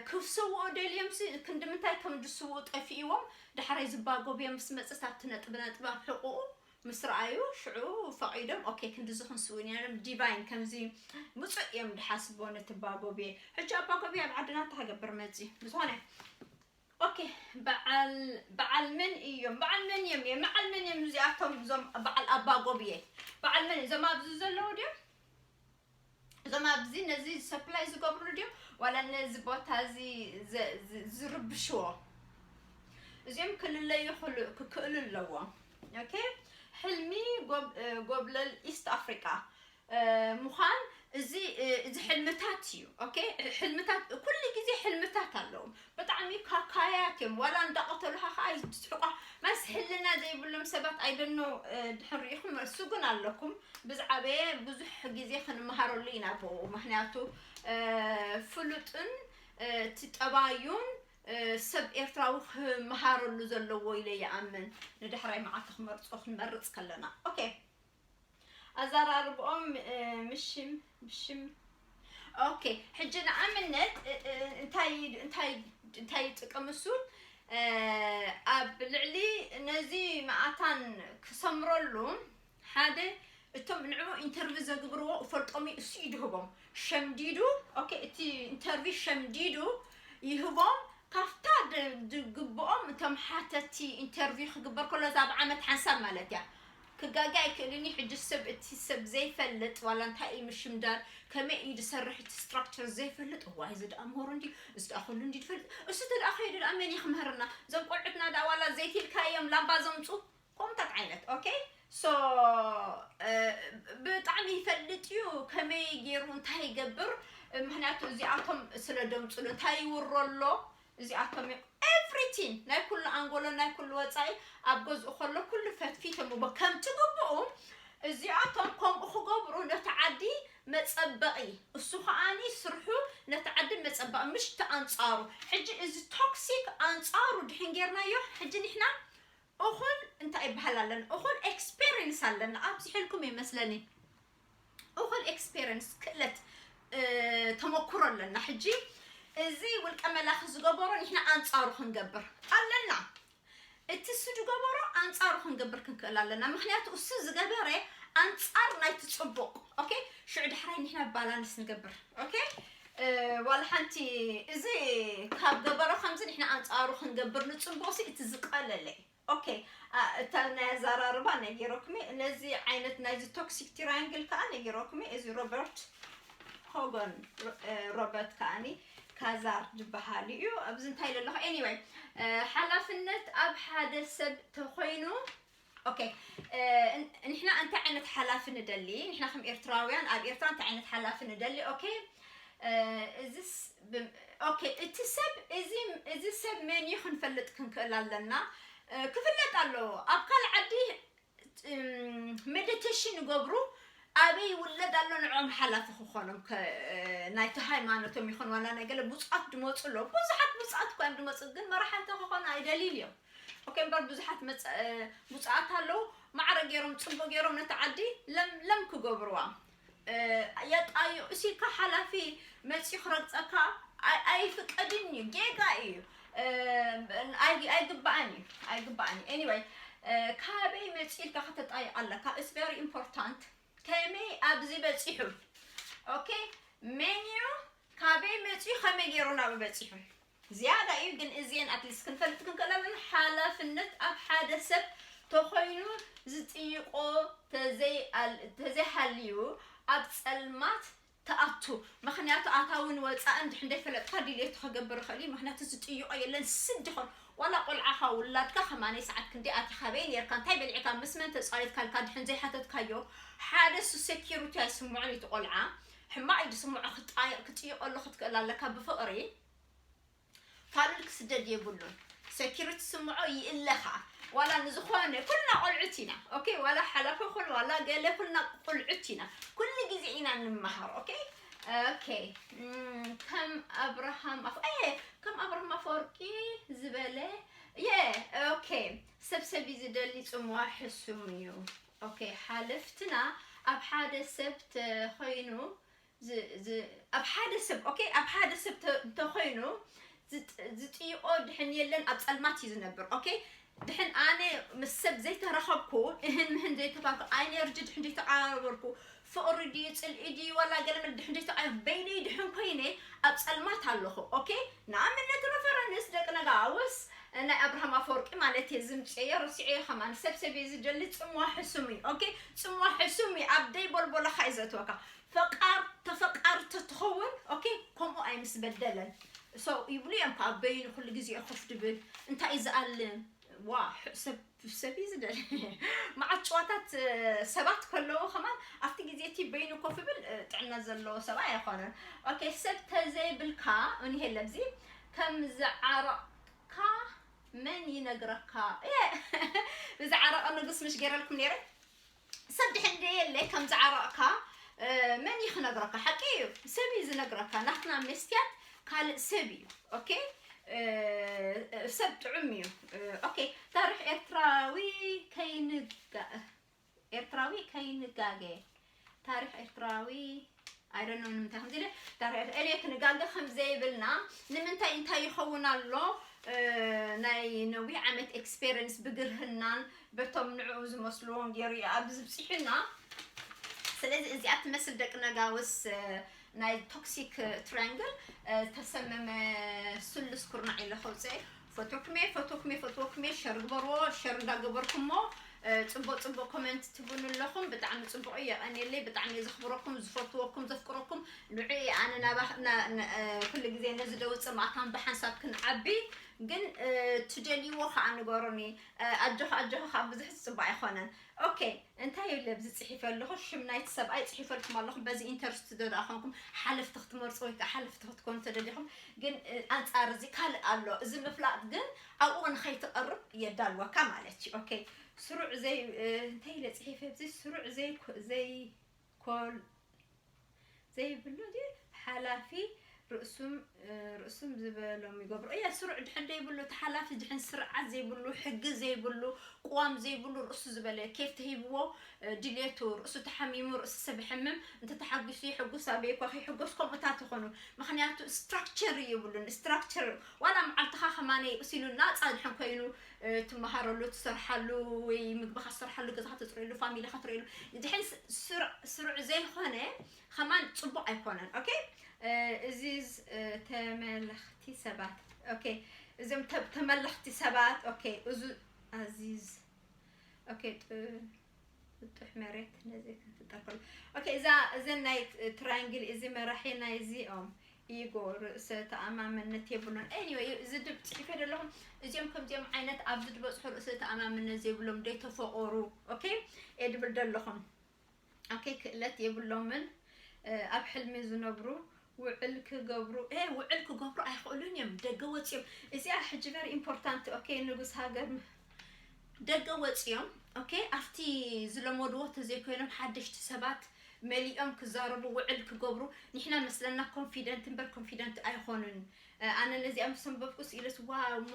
ክስውኡ ደልዮም ሲ ክንዲ ምንታይ ከም ዝስውኡ ጠፊእዎም። ዳሕራይ ዝባጎብዮም ምስ መፅስ ኣብቲ ነጥቢ ነጥቢ ኣብ ሕቁኡ ምስ ረኣዩ ሽዑ ፈቒዶም ኦኬ ክንድዚ ክንስውን ኢና ኢሎም ዲቫይን ከምዚ ምፁእ እዮም ዝሓስብዎ ነቲ ባጎብየ። ሕጂ ኣባጎብየ ኣብ ዓድና እንታይ ክገብር መፂ ብዝኾነ ኦኬ በዓል በዓል መን እዮም በዓል መን እዮም እዮም በዓል መን እዮም እዚኣቶም እዞም በዓል ኣባጎብየ በዓል መን እዮም እዞም ኣብዚ ዘለዉ ድዮም እዞም ኣብዚ ነዚ ሰፕላይ ዝገብሩ ድዮም ዋላ ነዚ ቦታ እዚ ዝርብሽዎ እዚኦም ክልለዩ ክክእሉ ኣለዎም። ኦኬ ሕልሚ ጎብለል ኢስት ኣፍሪቃ ምዃን እዚ እዚ ሕልምታት እዩ። ኦኬ ሕልምታት ኩሉ ግዜ ሕልምታት ኣለዎም። ብጣዕሚ ካካያት እዮም። ዋላ እንዳቀተሉካ ከዓ ዝስሕቋ ማስ ህልና ዘይብሎም ሰባት ኣይደኖ ድሕን ርኢኹም እሱ ግን ኣለኩም። ብዝዓበየ ብዙሕ ግዜ ክንመሃረሉ ኢና ብኡ ምክንያቱ ፍሉጥን እቲ ጠባዩን ሰብ ኤርትራዊ ክመሃረሉ ዘለዎ ኢለ ይኣምን። ንዳሕራይ መዓልቲ ክመርጾ ክንመርጽ ከለና ኦኬ ኣዘራርብኦም ምሽም ብሽም ኦኬ ሕጂ ንኣብነት እንታይ እንታይ እንታይ ይጥቀም እሱ ኣብ ልዕሊ ነዚ መኣታን ክሰምረሉ ሓደ እቶም ንዕኡ ኢንተርቪ ዘግብርዎ ፈልጦም እሱ ይድህቦም ሸምዲዱ ኦኬ እቲ ኢንተርቪ ሸምዲዱ ይህቦም ካብታ ዝግብኦም እቶም ሓተቲ ኢንተርቪ ክግበር ከሎ እዛ ብዓመት ሓንሳብ ማለት እያ ክጋጋ ኣይክእልን እዩ ሕጂ ሰብ እቲ ሰብ ዘይፈልጥ ዋላ እንታይ እዩ ምሽምዳር ከመይ እዩ ዝሰርሕ እቲ ስትራክቸር ዘይፈልጥ እዋ እዚ ደኣ ምሁር እንዲ እዚ ደኣ ኩሉ እንዲ ዝፈልጥ እሱ ተደኣ ከይዱ ደኣ መን እዩ ክምህርና እዞም ቆልዑትና ደኣ ዋላ ዘይትልካዮም ላምባ ዘምፁ ከምታት ዓይነት ኦኬ ሶ ብጣዕሚ ይፈልጥ እዩ ከመይ ገይሩ እንታይ ይገብር ምክንያቱ እዚኣቶም ስለ ደምፅሉ እንታይ ይውሮ ኣሎ እዚኣቶም እዮም everything ናይ ኩሉ ኣንጎሎ ናይ ኩሉ ወፃኢ ኣብ ገዝኡ ከሎ ኩሉ ፈትፊቶም እሞ ከም ትግብኡ እዚኣቶም ከምኡ ክገብሩ ነቲ ዓዲ መፀበቒ እሱ ከዓኒ ስርሑ ነቲ ዓዲ መፀበቒ ምሽ ተኣንፃሩ ሕጂ እዚ ቶክሲክ ኣንፃሩ ድሕን ጌርናዮ ሕጂ ንሕና እኹል እንታይ ይበሃል ኣለና እኹል ኤክስፔሪንስ ኣለና ኣብዚሕልኩም ይመስለኒ እኹል ኤክስፔሪንስ ክእለት ተመኩሮ ኣለና ሕጂ እዚ ውልቀ መላኺ ዝገበሮ ንሕና ኣንፃሩ ክንገብር ኣለና እቲ እሱ ዝገበሮ ኣንፃሩ ክንገብር ክንክእል ኣለና ምክንያቱ እሱ ዝገበረ ኣንፃር ናይቲ ፅቡቅ ኦኬ ሽዑ ዳሕራይ ንሕና ባላንስ ንገብር ኦኬ ዋላ ሓንቲ እዚ ካብ ገበሮ ከምዚ ንሕና ኣንፃሩ ክንገብር ንፅቡቅ ሲ እቲ ዝቀለለ ኦኬ እታ ናይ ኣዘራርባ ነጊሮክሚ ነዚ ዓይነት ናይዚ ቶክሲክ ትራያንግል ከዓ ነጊሮክሚ እዚ ሮበርት ሆጎን ሮበርት ከዓኒ ካዛር ዝበሃል እዩ ኣብዚ እንታይ ለለኹ anyway ሓላፍነት ኣብ ሓደ ሰብ ተኮይኑ ኦኬ ንሕና እንታይ ዓይነት ሓላፊ ንደሊ ንሕና ከም ኤርትራውያን ኣብ ኤርትራ እንታይ ዓይነት ሓላፊ ንደሊ ኦኬ እዚስ ኦኬ እቲ ሰብ እዚ እዚ ሰብ መን እዩ ክንፈልጥ ክንክእል ኣለና ክፍለጥ ኣለዎ ኣብ ካልእ ዓዲ ሜዲቴሽን ይገብሩ ኣበይ ይውለድ ኣሎ ንዕኦም ሓላፊ ክኾኖም ናይቲ ሃይማኖቶም ይኹን ዋላ ናይ ገለ ብፁዓት ድመፁ ኣሎ ብዙሓት ብፁዓት እኳ ድመፁ ግን መራሕቲ ክኾኑ ኣይደልይን እዮም ኦኬ እምበር ብዙሓት ብፁዓት ኣለዉ ማዕረ ገይሮም ፅቡቅ ገይሮም ነቲ ዓዲ ለምለም ክገብርዋ የጣዩ እሲልካ ሓላፊ መፂኡ ክረግፀካ ኣይፍቀድን እዩ ጌጋ እዩ ኣይግባኣን እዩ ኣይግባኣን እዩ anyway ካበይ መፂኡ ኢልካ ከተጣይቕ ኣለካ it's very important ከመይ ኣብዚ በፂሑ okay መን እዩ ካበይ መፂኡ ከመይ ገይሩ ናብኡ በፂሑ ዝያዳ እዩ ግን እዚኤን ኣትሊስት ክንፈልጥ ክንክእል ኣለና ሓላፍነት ኣብ ሓደ ሰብ ተኾይኑ ዝጥይቆ ተዘይሃልዩ ኣብ ፀልማት ትኣቱ ምክንያቱ ኣታውን ወፃእን ድሕንደይ ፈለጥካ ድልየቱ ከገብር ይኽእል እዩ ምክንያቱ ዝጥይቆ የለን ስድ ይኾን ዋላ ቆልዓኻ ውላድካ ከማነይ ሰዓት ክንደይ ኣቲኻ በይ ነርካ እንታይ በሊዕካ ምስ መን ተፃዊትካ ኢልካ ድሕን ዘይሓተትካዮ ሓደ እሱ ሴኪሪቲ ኣይስምዖን እዩ እቲ ቆልዓ ሕማቕ እዩ ዝስምዖ ክጣየቕ ክጥይቀሉ ክትክእል ኣለካ ብፍቕሪ ፋሉል ክስደድ የብሉን ሴኪሪቲ ስምዖ ይእለኻ ዋላ ንዝኾነ ኩልና ቆልዑት ኢና ኦኬ ዋላ ሓላፊ ኩን ዋላ ገለ ኩልና ቆልዑት ኢና ኩሉ ግዜ ኢና ንምሃር ኦኬ ኦኬ ከም ኣብርሃም ኣፍ ከም ኣብርሃም ኣፈወርቂ ዝበለ የ ኦኬ ሰብ ሰብ ዝደሊ ፅምዋ ሕሱም እዩ ኦኬ ሓለፍትና ኣብ ሓደ ሰብ ተኾይኑ ዝ- ዝ- ኣብ ሓደ ሰብ ኦኬ ኣብ ሓደ ሰብ ተ- እንተኾይኑ ዝጥ- ዝጥይቆ ድሕን የለን። ኣብ ጸልማት እዩ ዝነብር። ኦኬ ድሕን ኣነ ምስ ሰብ ዘይተረኸብኩ እህን ምህን ዘይተባልኩ ኣይነርጂ ድሕን ዘይተቃባበርኩ ፍቕሪ ድዩ ጽልኢ ድዩ ዋላ ገለመል ድሕን ዘይተቃ በይነይ ድሕን ኮይነ ኣብ ጸልማት ኣለኹ። ኦኬ ንኣብነት ረፈረንስ ደቂ ነጋውስ ናይ ኣብርሃም ኣፈወርቂ ማለት እየ ዝምፅዮ ረሲዐዮ ከማን ሰብ ሰብ እየ ዝደሊ ጽምዋ ሕሱም እዩ። ኦኬ ጽምዋ ሕሱም እዩ ኣብ ደይ ቦልቦለኻ እዩ ዘእትወካ ፈቃር ተፈቃሪ ተትኸውን ኦኬ ከምኡ ኣይምስ በደለን። So ይብሉ እዮም ከዓ በይኑ ኩሉ ግዜ ኮፍ ድብል እንታይ እዩ ዝኣልም ዋ ሰብ ሰብ እዩ ዝደል መዓት ጨዋታት ሰባት ከለዎ ከማን ኣብቲ ግዜ እቲ በይኑ ኮፍ ብል ጥዕና ዘለዎ ሰብ ኣይኮነን። ኦኬ ሰብ ተዘይብልካ እኒሄ ለብዚ ከም ዝዓረቕካ መን ይነግረካ ዝዓረቐ ንጉስ ምሽ ገይረልኩም ነይረ ሰብ ድሕን የለ ከም ዝዓረቕካ መን እዩ ክነግረካ ሓቂ እዩ ሰብ እዩ ዝነግረካ ናትና መስትያት ካልእ ሰብ እዩ። ኦኬ ሰብ ጥዑም እዩ። ኦኬ ታሪክ ኤርትራዊ ከይንጋ ኤርትራዊ ከይንጋገ ታሪክ ኤርትራዊ ኣይደኖ ንምንታይ ከምዚ ኢለ ታሪክ ኤርትራ ክንጋገ ከም ዘይብልና ንምንታይ እንታይ ይኸውን ኣሎ ናይ ነዊሕ ዓመት ኤክስፔሪንስ ብግርህናን በቶም ንዕኡ ዝመስልዎም ገይሩ እዩ ኣብዚ ብፂሑና። ስለዚ እዚኣ ትመስል ደቂ ነጋውስ ናይ ቶክሲክ ትራንግል ተሰመመ ስሉስ ኩርናዕ ኢለ ከውፅአ ፈቶክሜ ፈቶክሜ ፈትወክሜ ሸር ግበርዎ ሸር እንዳገበርኩሞ ፅቡቅ ፅቡቅ ኮመንት ትብሉ ኣለኹም ብጣዕሚ ፅቡቅ እዩ የቀንየለይ ብጣዕሚ እየ ዘኽብረኩም ዝፈትወኩም ዘፍቅረኩም ንዑ ኣነ ናባ ኩሉ ግዜ ነዚ ደውፅእ ማእታን ብሓንሳብ ክንዓቢ ግን ትደልይዎ ከዓ ንገሩኒ ኣጆኻ ኣጆኻ ከዓ ብዙሕ ዝፅባእ ኣይኮነን። ኦኬ እንታይ ይብል ኣብዚ ፅሒፈ ኣለኹ ሽም ናይቲ ሰብኣይ ፅሒፈልኩም ኣለኹ በዚ ኢንተርስት ዶ ደኣ ኮንኩም ሓለፍቲ ክትመርፁ ወይ ከዓ ሓለፍቲ ክትኮኑ ተደሊኹም ግን ኣንፃር እዚ ካልእ ኣሎ እዚ ምፍላጥ ግን ኣብኡ ንኸይትቐርብ የዳልወካ ማለት እዩ። ኦኬ ስሩዕ ዘይ እንታይ ኢለ ፅሒፈ ኣብዚ ስሩዕ ዘይ ዘይኮል ዘይብሉ ድዩ ሓላፊ ርእሱም ርእሱም ዝበሎም ይገብሩ እያ ስሩዕ ድሕን ዘይብሉ እቲ ሓላፊ ድሕን ስርዓት ዘይብሉ ሕጊ ዘይብሉ ቅዋም ዘይብሉ ርእሱ ዝበለ ኬፍ ተሂብዎ ድሌቱ ርእሱ ተሓሚሙ ርእሱ ሰብ ይሕምም እንተ ተሓጒሱ ይሕጉስ ኣበይኳ ከይሕጎስ ከምኡታት ይኾኑ ምክንያቱ ስትራክቸር ይብሉን ስትራክቸር ዋላ መዓልትኻ ከማነ ይእሲሉ ናፃ ድሕን ኮይኑ ትመሃረሉ ትሰርሓሉ ወይ ምግብኻ ትሰርሓሉ ገዛኻ ትፅርየሉ ፋሚሊኻ ትርእየሉ ድሕን ስሩዕ ዘይኮነ ከማን ፅቡቅ ኣይኮነን። ኦኬ እዚ ተመለኽቲ ሰባት ኦኬ እዞም ተመለኽቲ ሰባት ኦኬ እዚ ኣዚዝ ኦኬ ጥጡሕ መሬት ነዚ ክንፍጠር ከሎ ኦኬ እዛ እዘን ናይ ትራንግል እዚ መራሒ ናይ እዚኦም ኢጎ ርእሰ ተኣማመነት የብሉን። Anyway እዚ ድብ ፅሒፈ ዘለኹም እዚኦም ከምዚኦም ዓይነት ኣብዚ ዝበፅሑ ርእሰ ተኣማመነት ዘይብሎም ደይተፈቆሩ ኦኬ እየ ድብል ዘለኹም። ኦኬ ክእለት የብሎምን ኣብ ሕልሚ ዝነብሩ ውዕል ክገብሩ እ ውዕል ክገብሩ ኣይኽእሉን እዮም ደገ ወፂኦም እዚኣ ሕጂ very important ኦኬ ንጉስ ሃገር ደገ ወፂኦም ኦኬ ኣብቲ ዝለመድዎ ተዘይኮይኖም ሓደሽቲ ሰባት መሊኦም ክዛረቡ ውዕል ክገብሩ ንሕና መስለና ኮንፊደንት እምበር ኮንፊደንት ኣይኾኑን ኣነ ነዚኣ ምስ ኣንበብኩስ ኢለስ ዋው እሞ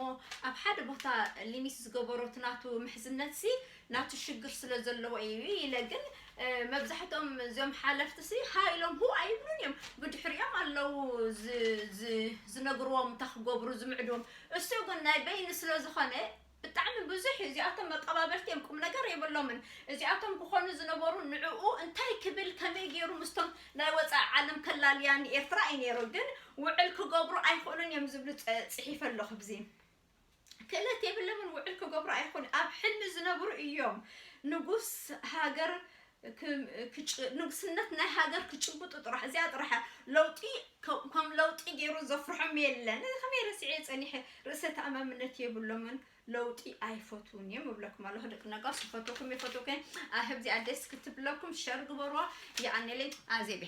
ኣብ ሓደ ቦታ ሊሚት ዝገበሮ እቲ ናቱ ምሕዝነት ሲ ናቱ ሽግር ስለ ዘለዎ እዩ ኢለ ግን መብዛሕትኦም እዚኦም ሓለፍቲ ሲ ሃ ኢሎም ሁ ኣይብሉን እዮም ብድሕሪኦም ኣለዉ ዝነግርዎም እንታይ ክገብሩ ዝምዕድዎም እሱ ግን ናይ በይኒ ስለ ዝኾነ ብጣዕሚ ብዙሕ እዩ እዚኣቶም መቀባበልቲ እዮም ቁም ነገር የብሎምን እዚኣቶም ክኾኑ ዝነበሩ ንዕኡ እንታይ ክብል ከመይ ገይሩ ምስቶም ናይ ወፃኢ ዓለም ከላልያ ንኤርትራ እዩ ነይሩ ግን ውዕል ክገብሩ ኣይኽእሉን እዮም ዝብሉ ፅሒፈ ኣለኹ ብዚ ክእለት የብሎምን ውዕል ክገብሩ ኣይኽእሉ ኣብ ሕልሚ ዝነብሩ እዮም ንጉስ ሃገር ንግስነት ናይ ሃገር ክጭብጡ ጥራሕ እዚኣ ጥራሕ ለውጢ ከም ለውጢ ገይሩ ዘፍርሖም የለን እዚ ከመይ ረሲዐ ፀኒሐ ርእሰ ተኣማምነት የብሎምን ለውጢ ኣይፈትውን እዮም እብለኩም ኣለኹ ደቂ ነጋስ ይፈትወኩም ይፈትወኩም ኣህብ ዚኣ ደስ ክትብለኩም ሸር ግበርዋ ይኣነለይ ኣዜቤ